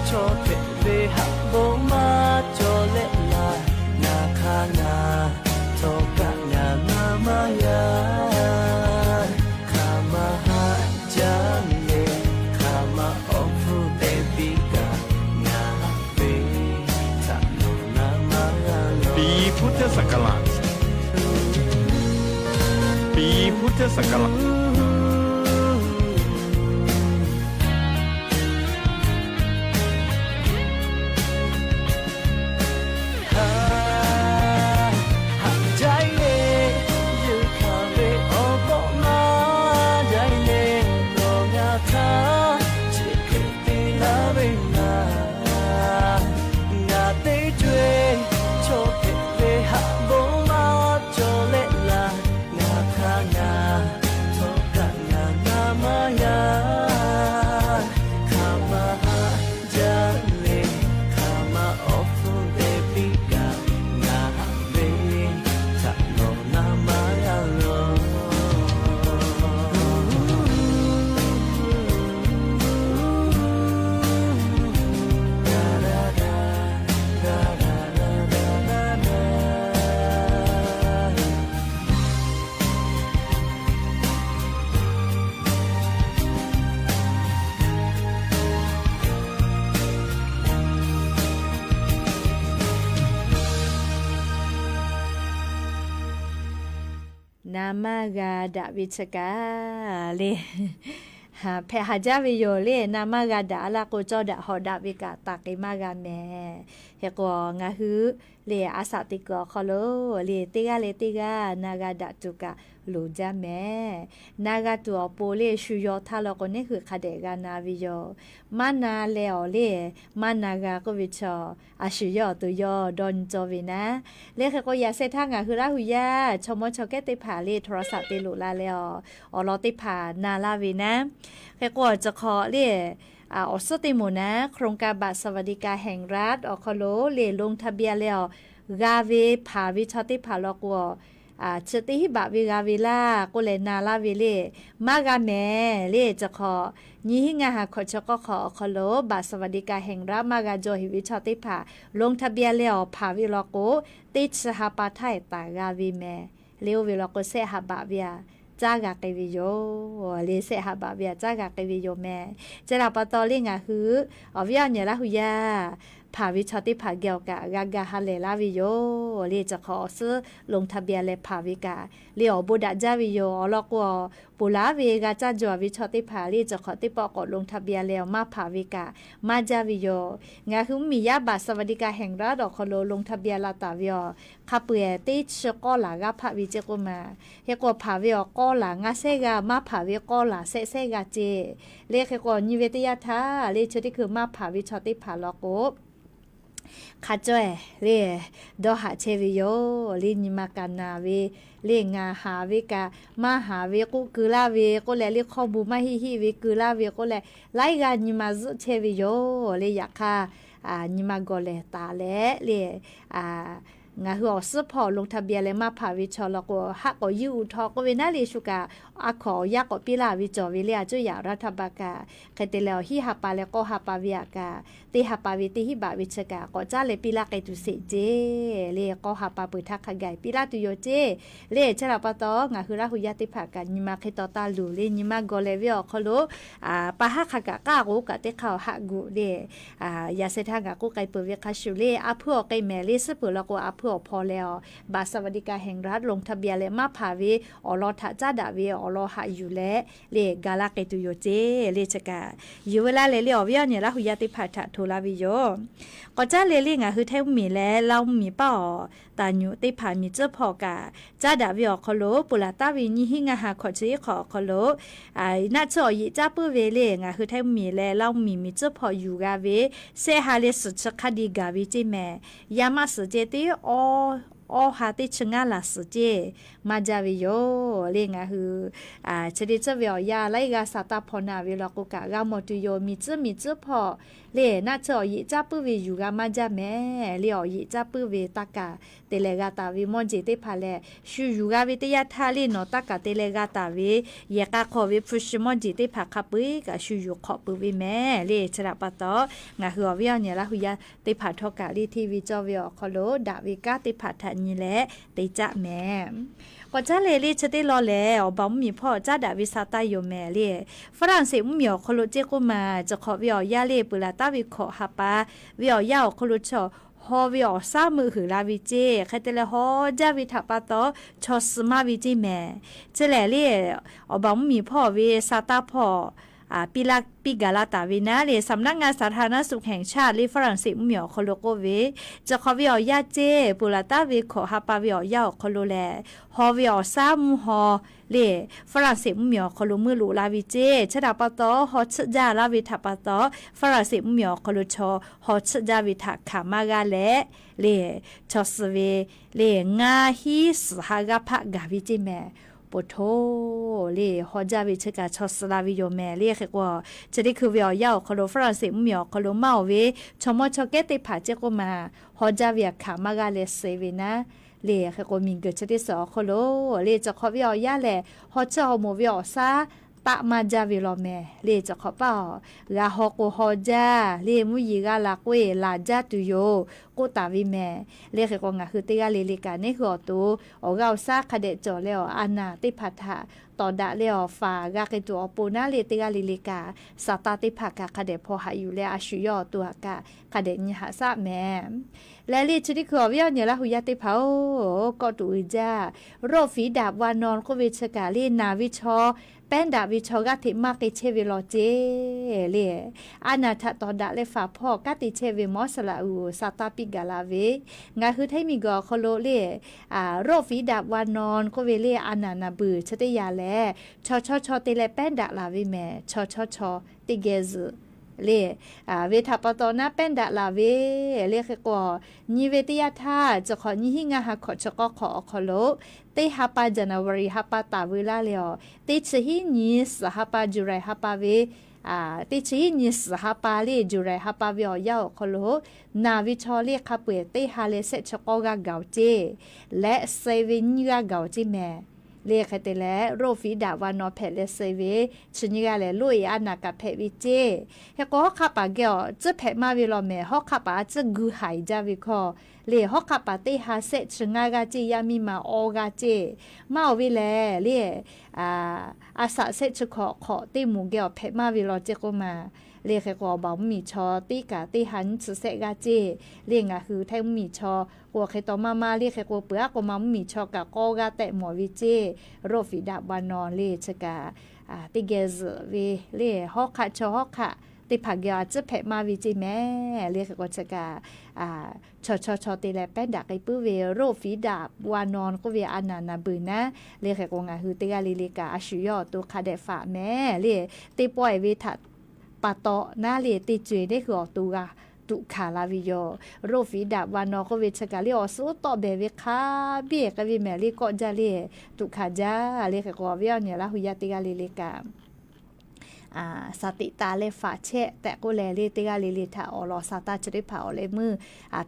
chaw hpehꞈ ve haꞈ bon maˇ cawˬ leh laˬ, ngaˬ hk'a ngaˬ htawˇ kaꞈ ngaˬ na maˇ g'a. Hk'aˬ ma haꞈ jaˇ le, hk'aˬ ma awˬ hpfuhˇ te piˇ kaꞈ, ngaˬ ve htaꞈ nawˬ na maˇ g'a lawˬ. ปีพุทธศักราช ปีพุทธศักราช Haꞈ jaˇ le, yehˬ hkanˍ ve awˬ pawˆ maˇ jaˇ le, nawˬ ngaˬ htaꞈ chi hk'e te laˇ ve naˍ, ngaˬ teˇ co-e chaw hpehꞈ ve haꞈ bon maˇ cawˬ leh laˬ, ngaˬ hk'a ngaˬ htawˇ kaꞈ ngaˬ na maˇ g'a. Hk'aˬ ma haꞈ jaˇ le, hk'aˬ ma awˬ hpfuhˇ te piˇ kaꞈ, ngaˬ ve htaꞈ nawˬ na maˇ g'a lawˬ. Na maˇ g'a daꞈ ve chi kaꞈ le, hpehꞈ haˍ jaˇ ve yoˬ le. Na maˇ g'a daꞈ laˇ k'o, cawˇ daꞈ hawꞈ daꞈ ve kaꞈ taˍ k'e maˇ g'a mehˍ. Hk'e k'o, ngaˬ hui le a shaꞈ teꞈ kuiˬ awˬ hk'aw lo le, teˇ g'aˇ leh teˇ g'aˇ na g'a daꞈ tuˬ kaꞈ loˍ jaˇ mehˍ. Na g'a tuˬ awˬ pon le, shu yaw htaˇ law k'o, neˇ hui hk'a dehꞈ g'a na ve yoˬ. Maˇ na leh awˬ le, maˇ na g'a k'oˆ ve chaw, a shu yawˇ awˬ to yawˇ dawˇ nyi cawˇ ve naˉ. Le hk'e k'o, yaꞈ sheh htaˇ ngaˬ hui Laˇ hu yaˇ chaw mawˇ chaw kehˉ teˇ hpaˍ le โทรศัพท์ te loꞈ la leh awˬ, awˬ lawn teˇ hpaˍ na laˇ ve naˉ. Hk'e k'o, awˬ ceuˬ hk'aw le, awˬ suhˉ teˇ moˍ naˉ โครงการบัตรสวัสดิการแห่งรัฐ awˬ hk'aw lo le ลงทะเบียน leh awˬ, g'a ve hpanˍ ve chaw teˇ hpaˍ law k'o, chi teˇ hinˉ baꞈ ve g'a ve laˇ k'oˆ leh na laˇ ve le. Maˇ g'a mehˍ le. Ceuˬ hk'aw, nyiˇ hinˉ ngaˇ ha hkawꞈ chi k'awˇ hk'aw awˬ hk'aw lo บัตรสวัสดิการแห่งรัฐ maˇ g'a jaw heˍ ve chaw teˇ hpaˍ ลงทะเบียน leh awˬ hpanˍ ve law k'o, teˇ chi ha pa htaˇ taˍ g'a ve mehˍ. Le oˇ ve law k'o, shehˆ haꞈ baꞈ ve aꞈ caˉ g'a k'ai ve yoˬ le. Shehˆ haꞈ baꞈ ve aꞈ caˉ g'a k'ai ve yoˬ mehˍ. Chi htaꞈ pa taw le ngaˬ hui awˬ viˉ awˬ nyi Laˇ hu yaˇ hpanˍ ve chaw teˇ hpaˍ geh awˬ kaꞈ g'a ga ha lehˬ laˇ ve yoˬ le. Chi hk'awꞈ awˬ suhˉ ลงทะเบียน leh hpanˍ ve kaꞈ le awˬ bon daꞈ jaˇ ve yoˬ. Awˬ lawn k'o, ponˬ laˬ ve g'a caˇ jaw ve chaw teˇ hpaˍ le chi hk'awꞈ teˇ pawˆ k'awꞈ ลงทะเบียน leh awˬ maˇ hpanˍ ve kaꞈ maˇ jaˇ ve yoˬ. Ngaˬ hui mvuhˇmiˬ yaˇ บัตรสวัสดิการแห่งรัฐ awˬ hk'aw lo ลงทะเบียน la taˍ ve awˬ hk'a peu-eˬ teˇ chi k'awˇ laˬ g'a hpaˆ ve ceˇ k'oˆ ma. Hk'e k'o hpanˍ ve awˬ k'awˇ laˬ ngaˇ sehˉ g'aˇ, maˇ hpanˍ ve k'awˇ laˬ shehˆ sehˉ g'aˇ ceˇ. Le hk'e k'o nyi ve teˇ yanˇ htaˇ le chi teˇ hkui maˇ hpanˍ ve chaw teˇ hpaˍ law k'o, hk'a caweh le dawˇ haꞈ chehˇ ve yoˬ. Le nyi ma kaꞈ naˬ ve, le ngaˬ haˍ ve kaꞈ maˇ haˍ ve k'oˆ keu laˇ ve k'oˆ leh, le hk'aw bon maˇ heˆ heˆ ve keu laˇ ve k'oˆ leh, laiˉ g'aˇ nyi ma zuhˆ chehˇ ve yoˬ. Le yaꞈ hk'aˇ, nyi ma gawˬ lehˬ taˍ leh le ngaˬ hui awˬ suhˉ hpawˇ ลงทะเบียน leh maˇ hpanˍ ve chaw law k'o, haˆ k'awꞈ yuˇ uiˍ htaw k'oˆ ve naˉ le shu kaꞈ, a hkaw awˬ yaˇ k'awꞈ piˇ laˇ ve cawˬ ve le, a cuˇ yaꞈ รัฐบาล kaꞈ hk'e te leh awˬ hiˉ ha pa leh k'awˇ ha pa ve aꞈ kaꞈ, teˇ ha pa ve teˇ hinˉ baꞈ ve chi kaꞈ k'awꞈ caˉ leh piˇ laˇ k'ai tuˬ sheˍ ceˇ. Le k'awˇ ha pa peuˬ htaˇ hk'a gaˬ piˇ laˇ tuˬ yoˬ ceˇ. Le chi htaꞈ pa taw ngaˬ hui Laˇ hu yaˇ teˇ hpaˍ kaꞈ nyi ma hk'e taw taˇ luˬ le, nyi ma gawˬ lehˬ ve awˬ hk'aw lo pa haˉ hk'a kaꞈ k'aˇ k'o kaꞈ teˇ hk'aˇ awˬ haˆ gu le. Yaꞈ sheh htaˇ ngaˬ k'oˆ k'ai peuˬ ve hk'a shuˍ le, a hpuiˇ awˬ k'ai mehˍ le suhˉ peuˬ law k'o, a hpuiˇ awˬ hpaw leh awˬ บัตรสวัสดิการแห่งรัฐ ลงทะเบียน leh maˇ hpanˍ ve awˬ lawn htaꞈ caˉ daꞈ ve awˬ lawn haꞈ yuˬ leh le ga laˇ k'ai tuˬ yoˬ ceˇ. Le chi kaꞈ yuˬ ve laˇ leh le awˬ viˉ awˬ nyi Laˇ hu yaˇ teˇ hpaˍ htaꞈ hto laˇ ve yoˬ. K'awꞈ caˉ leh le ngaˬ hui Htaiˇ mvuhˇmiˬ leh Laˇ mvuhˇmiˬ paˇ awˬ taˍ nyuꞈ teˇ hpaˍ miˬ tcuhˉ hpawˇ kaꞈ caˉ daꞈ ve awˬ hk'aw lo ponˬ laˬ taˍ ve nyiˇ hinˉ ngaˇ ha hkawꞈ chi iˉ hk'awꞈ awˬ hk'aw lo naˆ tsuhˇ awˬ yeꞈ caˉ puiˉ ve le ngaˬ hui Htaiˇ mvuhˇmiˬ leh Laˇ mvuhˇmiˬ miˬ tcuhˉ hpawˇ yuˬ g'a ve shehˆ ha leh suhˍ chi hk'a diˬ gaˬ ve ceˇ mehˍ. Yaˇ maˇ suhˍ ceˇ teˇ awˇ ha teˇ chi ngaˇ laˬ suhˍ ceˇ maˇ jaˇ ve yoˬ. Le ngaˬ hui chi teˇ tcuhˉ ve awˬ yanˇ laiˉ g'aˇ sa taˇ hpaw na ve law k'o kaꞈ g'a mawˬ tuˬ yoˬ. Miˬ tcuhˉ miˬ tcuhˉ hpawˇ le naˆ tsuhˇ awˬ yeꞈ caˉ puiˉ ve yuˬ g'a maˇ jaˇ mehˍ. Le awˬ yeꞈ caˉ puiˉ ve taˇ kaˬ te leh g'a taˍ ve mawˇ jeˬ teˇ hpaˍ lehˬ, shu yuˬ g'a ve teˇ yanˇ htaˇ le nawˬ taˇ kaˬ te leh g'a taˍ ve yehˬ k'a hk'aw ve hpu shi mawˇ jeˬ teˇ hpaˍ hk'a peu-eˬ kaꞈ shu yuˬ hk'awꞈ peuˬ ve mehˍ. Le chi htaꞈ pa taw ngaˬ hui awˬ viˉ awˬ nyi Laˇ hu yaˇ teˇ hpaˍ htawˇ kaꞈ le hteˇ ve cawˇ ve awˬ hk'aw lo daꞈ ve kanˉ teˇ hpaˍ htaꞈ nyi leh te caˆ mehˍ. K'awꞈ caˉ leh le chi teˇ law lehˬ awˬ baˬ mvuhˇmiˬ hpawˇ caˉ daꞈ ve sa taˇ yoˬ mehˍ. Le Faˍranˍseˍ mvuhˇmiˬ awˬ hk'aw lo ceˇ k'oˆ ma, chi hk'awꞈ ve awˬ yanˇ le ponˬ laˬ taˍ ve hkawꞈ ha pa ve awˬ yanˇ awˬ hk'aw lo chaw haw ve awˬ shaˉ meuˆ huiˍ la ve ceˇ. Hk'e te leh haw jaˇ ve htaꞈ pa taw chaw suh maˇ ve ceˇ mehˍ. Chi lehˬ le awˬ baˬ mvuhˇmiˬ hpawˇ ve sa taˇ hpawˇ piˇ laˇ piˇ gaˬ la taˍ ve naˉ le สำนักงานสาธารณสุขแห่งชาติ le Faˍranˍseˍ mvuhˇmiˬ awˬ hk'aw lo k'oˆ ve, chi hk'awꞈ ve awˬ yanˇ ceˇ ponˬ laˬ taˍ ve hkawꞈ ha pa ve awˬ yanˇ awˬ hk'aw lo lehˬ, haw ve awˬ shaˉ mvuhˇ haw le Faˍranˍseˍ mvuhˇmiˬ awˬ hk'aw lo meuˆ loꞈ la ve ceˇ. Chi htaꞈ pa taw haw tsuhˆ jaˇ laˇ ve htaꞈ pa taw Faˍranˍseˍ mvuhˇmiˬ awˬ hk'aw lo chaw haw tsuhˆ jaˇ ve htaꞈ hkanˍ maˇ g'a leh le chaw suh ve le ngaˇ hinˉ suhˍ ha g'aˇ hpaˆ gaˬ ve ceˇ mehˍ. Poˬ htoˇ le haw jaˇ ve chi kaꞈ chaw suh la ve yoˬ mehˍ. Le hk'e k'o, chi teˇ hkui ve awˬ yanˇ awˬ hk'aw lo Faˍranˍseˍ mvuhˇmiˬ awˬ hk'aw lo maˇ oˬ ve chaw mawˇ chaw kehˉ teˇ hpaˍ ceˇ k'oˆ ma, haw jaˇ ve htaꞈ hkanˍ maˇ g'a leh suh ve naˉ le hk'e k'o, miˬguiˬ chi teˇ suhˍ awˬ hk'aw lo le chi hk'awꞈ ve awˬ yanˇ lehˬ haw tsuhˆ haw moˍ ve awˬ shaˉ taˆ maˇ jaˇ ve law mehˍ. Le chi hk'awꞈ paˇ awˬ g'a haw k'o haw jaˇ le mvuhˇ yeˬ g'a laˬ k'oˆ e laˬ jaˇ tuˬ yoˬ k'oˆ taˍ ve mehˍ. Le hk'e k'o ngaˬ hui teˇ g'aˇ le le kaꞈ neˉ hui awˬ to awˬ g'aˇ awˬ shaˉ hk'a dehꞈ cawˬ leh awˬ a naˍ teˇ hpaˍ htaꞈ tawˍ daꞈ leh awˬ faˍ g'a k'ai tuˬ awˬ pon naˉ le teˇ g'aˇ le le kaꞈ sa taˇ teˇ hpaˍ kaꞈ hk'a dehꞈ hpaw haꞈ yuˬ leh a shu yawˇ awˬ to htaꞈ kaꞈ hk'a dehꞈ nyi haꞈ shaˆ mehˍ. Leh le chi teˇ hkui awˬ viˉ awˬ nyi Laˇ hu yaˇ teˇ hpaˍ-oˬ, kawˆ tuˬ uiˍ jaˇ. โรคฝีดาษวานอน k'oˆ ve chi kaꞈ le naˬ ve chaw, pehˉ daꞈ ve chaw g'aˇ hteꞈ maˇ k'ai chehˇ ve law ceˇ le. A naˍ htaꞈ tawˍ daꞈ leh faˍ hpawˇ kanˉ te chehˇ ve Mawˉ Saˍ laꞈ uˍ sa taˇ piˇ gaˬ la ve, ngaˬ hui Htaiˇ miˬguiˬ awˬ hk'aw lo le โรคฝีดาษวานอน k'oˆ ve le a naˍ naˍ beuˬ chi teˇ yanˇ lehˬ, chaw chawˇ chaw te leh pehˉ daꞈ laˬ ve mehˍ. Chaw chawˇ chaw teˇ geh zuhꞈ le ve htaꞈ pa taw naˉ pehˉ daꞈ laˬ ve le hk'e k'o, nyi ve teˇ yanˇ htaˇ chi hk'awꞈ nyiˇ hinˉ ngaˇ ha hkawꞈ chi k'awˇ hk'awꞈ awˬ hk'aw lo teˇ ha pa January ha pa taˍ veu laˇ leh awˬ, teˇ chi hiˉ nyi suhˍ ha pa July ha pa ve, teˇ chi hiˉ nyi suhˍ ha pa le July ha pa ve awˬ yanˇ awˬ hk'aw lo naˬ ve chaw le hk'a peu-eˬ teˇ ha leh shehˆ chi k'awˇ g'aˇ gaˬ-oˬ ceˇ, leh suh ve nyiˇ g'aˇ gaˬ-oˬ ceˇ mehˍ. Le hk'e te leh โรคฝีดาษวานอน hpehꞈ leh suh ve chi nyiˇ g'aˇ lehˬ loˇ e a naˍ kaꞈ hpehꞈ ve ceˇ. Hk'e k'o hawˉ hk'aˆ paˍ geh awˬ tcuhˉ hpehꞈ maˇ ve law mehˍ. Hawˉ hk'aˆ paˍ a tcuhˉ gu haiˬ jaˇ ve hkawˇ le hawˉ hk'aˆ paˍ teˇ ha shehˆ chi ngaˇ g'aˇ ceˇ, yaˇ miˇ ma awˇ g'aˇ ceˇ. Maˇ oˬ ve lehˬ le a saꞈ shehˆ chi hkawꞈ hk'awꞈ teˇ moˍ geh awˬ hpehꞈ maˇ ve law ceˇ k'oˆ ma. Le hk'e k'o, awˬ baˬ mvuhˇmiˬ chaw teˇ kaꞈ teˇ ha nyiˇ chi sehˆ g'aˇ ceˇ. Le ngaˬ hui htaiˇ mvuhˇmiˬ chaw k'o hk'e taw maˇ maˇ, le hk'e k'o peuˬ aˉ k'o ma mvuhˇmiˬ chaw kaꞈ k'awˇ g'aˇ tehꞈ mawˬ ve ceˇ. Roꞈ fiˍ daꞈ ba naw le chi kaꞈ teˇ geh zuhꞈ ve le, hawˉ hk'aˆ chaw hawˉ hk'aˆ teˇ hpaˍ geh a ciˉ hpehꞈ maˇ ve ceˇ mehˍ. Le hk'e k'o chi kaꞈ chaw chaw chaw te leh pehˉ daꞈ k'ai puiˉ ve roꞈ fiˍ daꞈ ba naw k'oˆ ve a naˍ naˍ beuˬ naˉ. Le hk'e k'o ngaˬ hui teˇ g'aˇ le le kaꞈ a shu yawˇ awˬ to hk'a dehꞈ faˍ mehˍ le. Teˇ pawˆ e ve htaꞈ pa taw naˉ le teˇ co e teˇ hui awˬ to g'a tuꞈ hkanˍ la ve yoˬ. Roꞈ fiˍ daꞈ ba naw k'oˆ ve chi kaꞈ le awˬ suhˉ tawˆ behˬ ve hk'a biˇ k'ai ve mehˍ le kawˆ jaˇ le tuꞈ hkanˍ jaˇ. Le hk'e k'o awˬ viˉ awˬ nyi Laˇ hu yaˇ teˇ g'aˇ le le kaꞈ สติ taˍ leh faˍ chehˇ tehꞈ k'oˆ leh le teˇ g'aˇ le le htaꞈ awˬ lawn sa taˇ chi teˇ hpaˍ awˬ leh meuˇ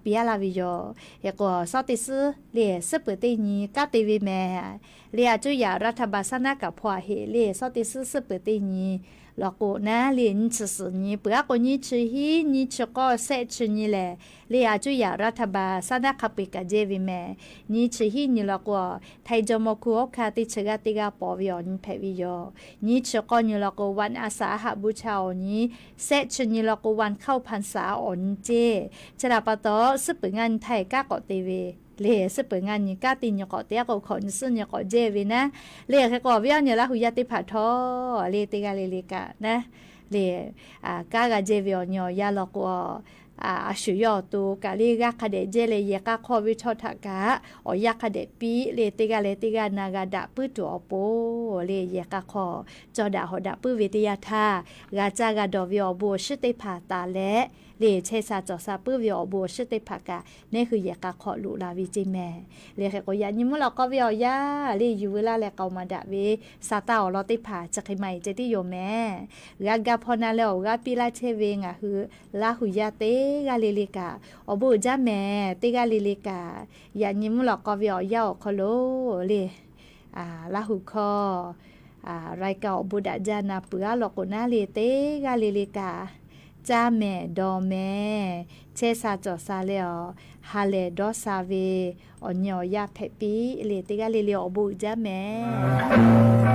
piˇ laˇ ve yoˬ. Hk'e k'o, shawˉ teˇ suhˉ le suhˉ peuˬ teˇ nyi kanˉ te ve mehˍ. Le a cuˇ yaꞈ รัฐบาล saˉ naˉ kaꞈ hpaw a heꞈ le shawˉ teˇ suhˉ suhˉ peuˬ teˇ nyi law k'o naˉ le nyiˇ chi suhˍ nyi peuˬ aˉ k'o nyiˇ chi hiˉ nyiˇ chi k'awˇ shehˆ chi nyi lehˬ, le a cuˇ yaꞈ รัฐบาล saˉ naˉ hk'a peu-eˬ kaꞈ jehˇ ve mehˍ. Nyiˇ chi hiˉ nyi law k'o, Htaiˇ jawˇmawˇ hkuˇ hawˉ hkanˇ teˇ chi g'aˇ teˇ g'aˇ paw ve awˬ nyi hpehꞈ ve yoˬ. Nyiˇ chi k'awˇ nyi law k'o วันอาสาฬหบูชา awˬ nyi, shehˆ chi nyi law k'o วันเข้าพรรษา awˬ nyi ceˇ. Chi htaꞈ pa taw, suhˉ peuˬ ngaˇ nyi htaˇ kanˉ k'awꞈ te ve le suhˉ peuˬ ngaˇ nyi kanˉ te nyi k'awꞈ te aˉ k'o hkawꞈ nyi suhˉ nyi k'awꞈ jehˇ ve naˉ. Le hk'e k'o awˬ viˉ awˬ nyi Laˇ hu yaˇ teˇ hpaˍ htawˇ le teˇ g'aˇ le le kaꞈ naˉ le kanˉ g'a jehˇ ve awˬ nyi awˬ yanˇ law k'o a shu yawˇ awˬ to kaꞈ le g'aˇ hk'a dehꞈ jehˇ leh yehˬ k'a hk'aw ve chaw htaꞈ kaꞈ awˬ yanˇ hk'a dehꞈ piˇ le teˇ g'aˇ leh teˇ g'aˇ na g'a daꞈ puiˉ tuˬ awˬ pon le yehˬ k'a hk'aw cawˬ daꞈ hawꞈ daꞈ puiˉ ve teˇ yanˇ htaˇ, g'a caˇ g'a dawˬ ve awˬ bon awˬ shinˉ teˇ hpaˍ taˍ leh le chehˇ sha cawˬ sha puiˉ ve awˬ bon awˬ shinˉ teˇ hpaˍ kaꞈ neˇ hui yehˬ k'a hk'aw loꞈ la ve ceˇ mehˍ. Le hk'e k'o yaꞈ nyi mvuhˇ lawꞈ k'aw ve awˬ yanˇ le yuˬ veu laˇ leh k'aoˍ maˍ daꞈ ve sa taˇ awˬ lawn teˇ hpaˍ chi hk'e ma e ceh tiˉ yoˬ mehˍ. G'a ga hpaw na leh awˬ g'aˇ piˇ laˇ chehˇ ve ngaˬ hui Laˇ hu yaˇ teˇ g'aˇ le le kaꞈ awˬ bon uiˍ jaˇ mehˍ. Teˇ g'aˇ le le kaꞈ yaꞈ nyi mvuhˇ lawꞈ k'aw ve awˬ yanˇ awˬ hk'aw lo le Laˇ hu hkawˇ รายการ awˬ bon daꞈ jaˇ na peuˬ aˉ law k'o naˉ le teˇ g'aˇ le le kaꞈ caˇ mehˍ dawˬ mehˍ chehˇ sha cawˬ sha leh awˬ ha lehˬ dawˇ sha ve awˬ nyi awˬ yanˇ hpehꞈ piˇ le teˇ g'aˇ le le awˬ bon uiˍ jaˇ mehˍ.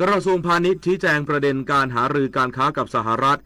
กระทรวงพาณิชย์ชี้แจงประเด็นการหารือการค้ากับสหรัฐ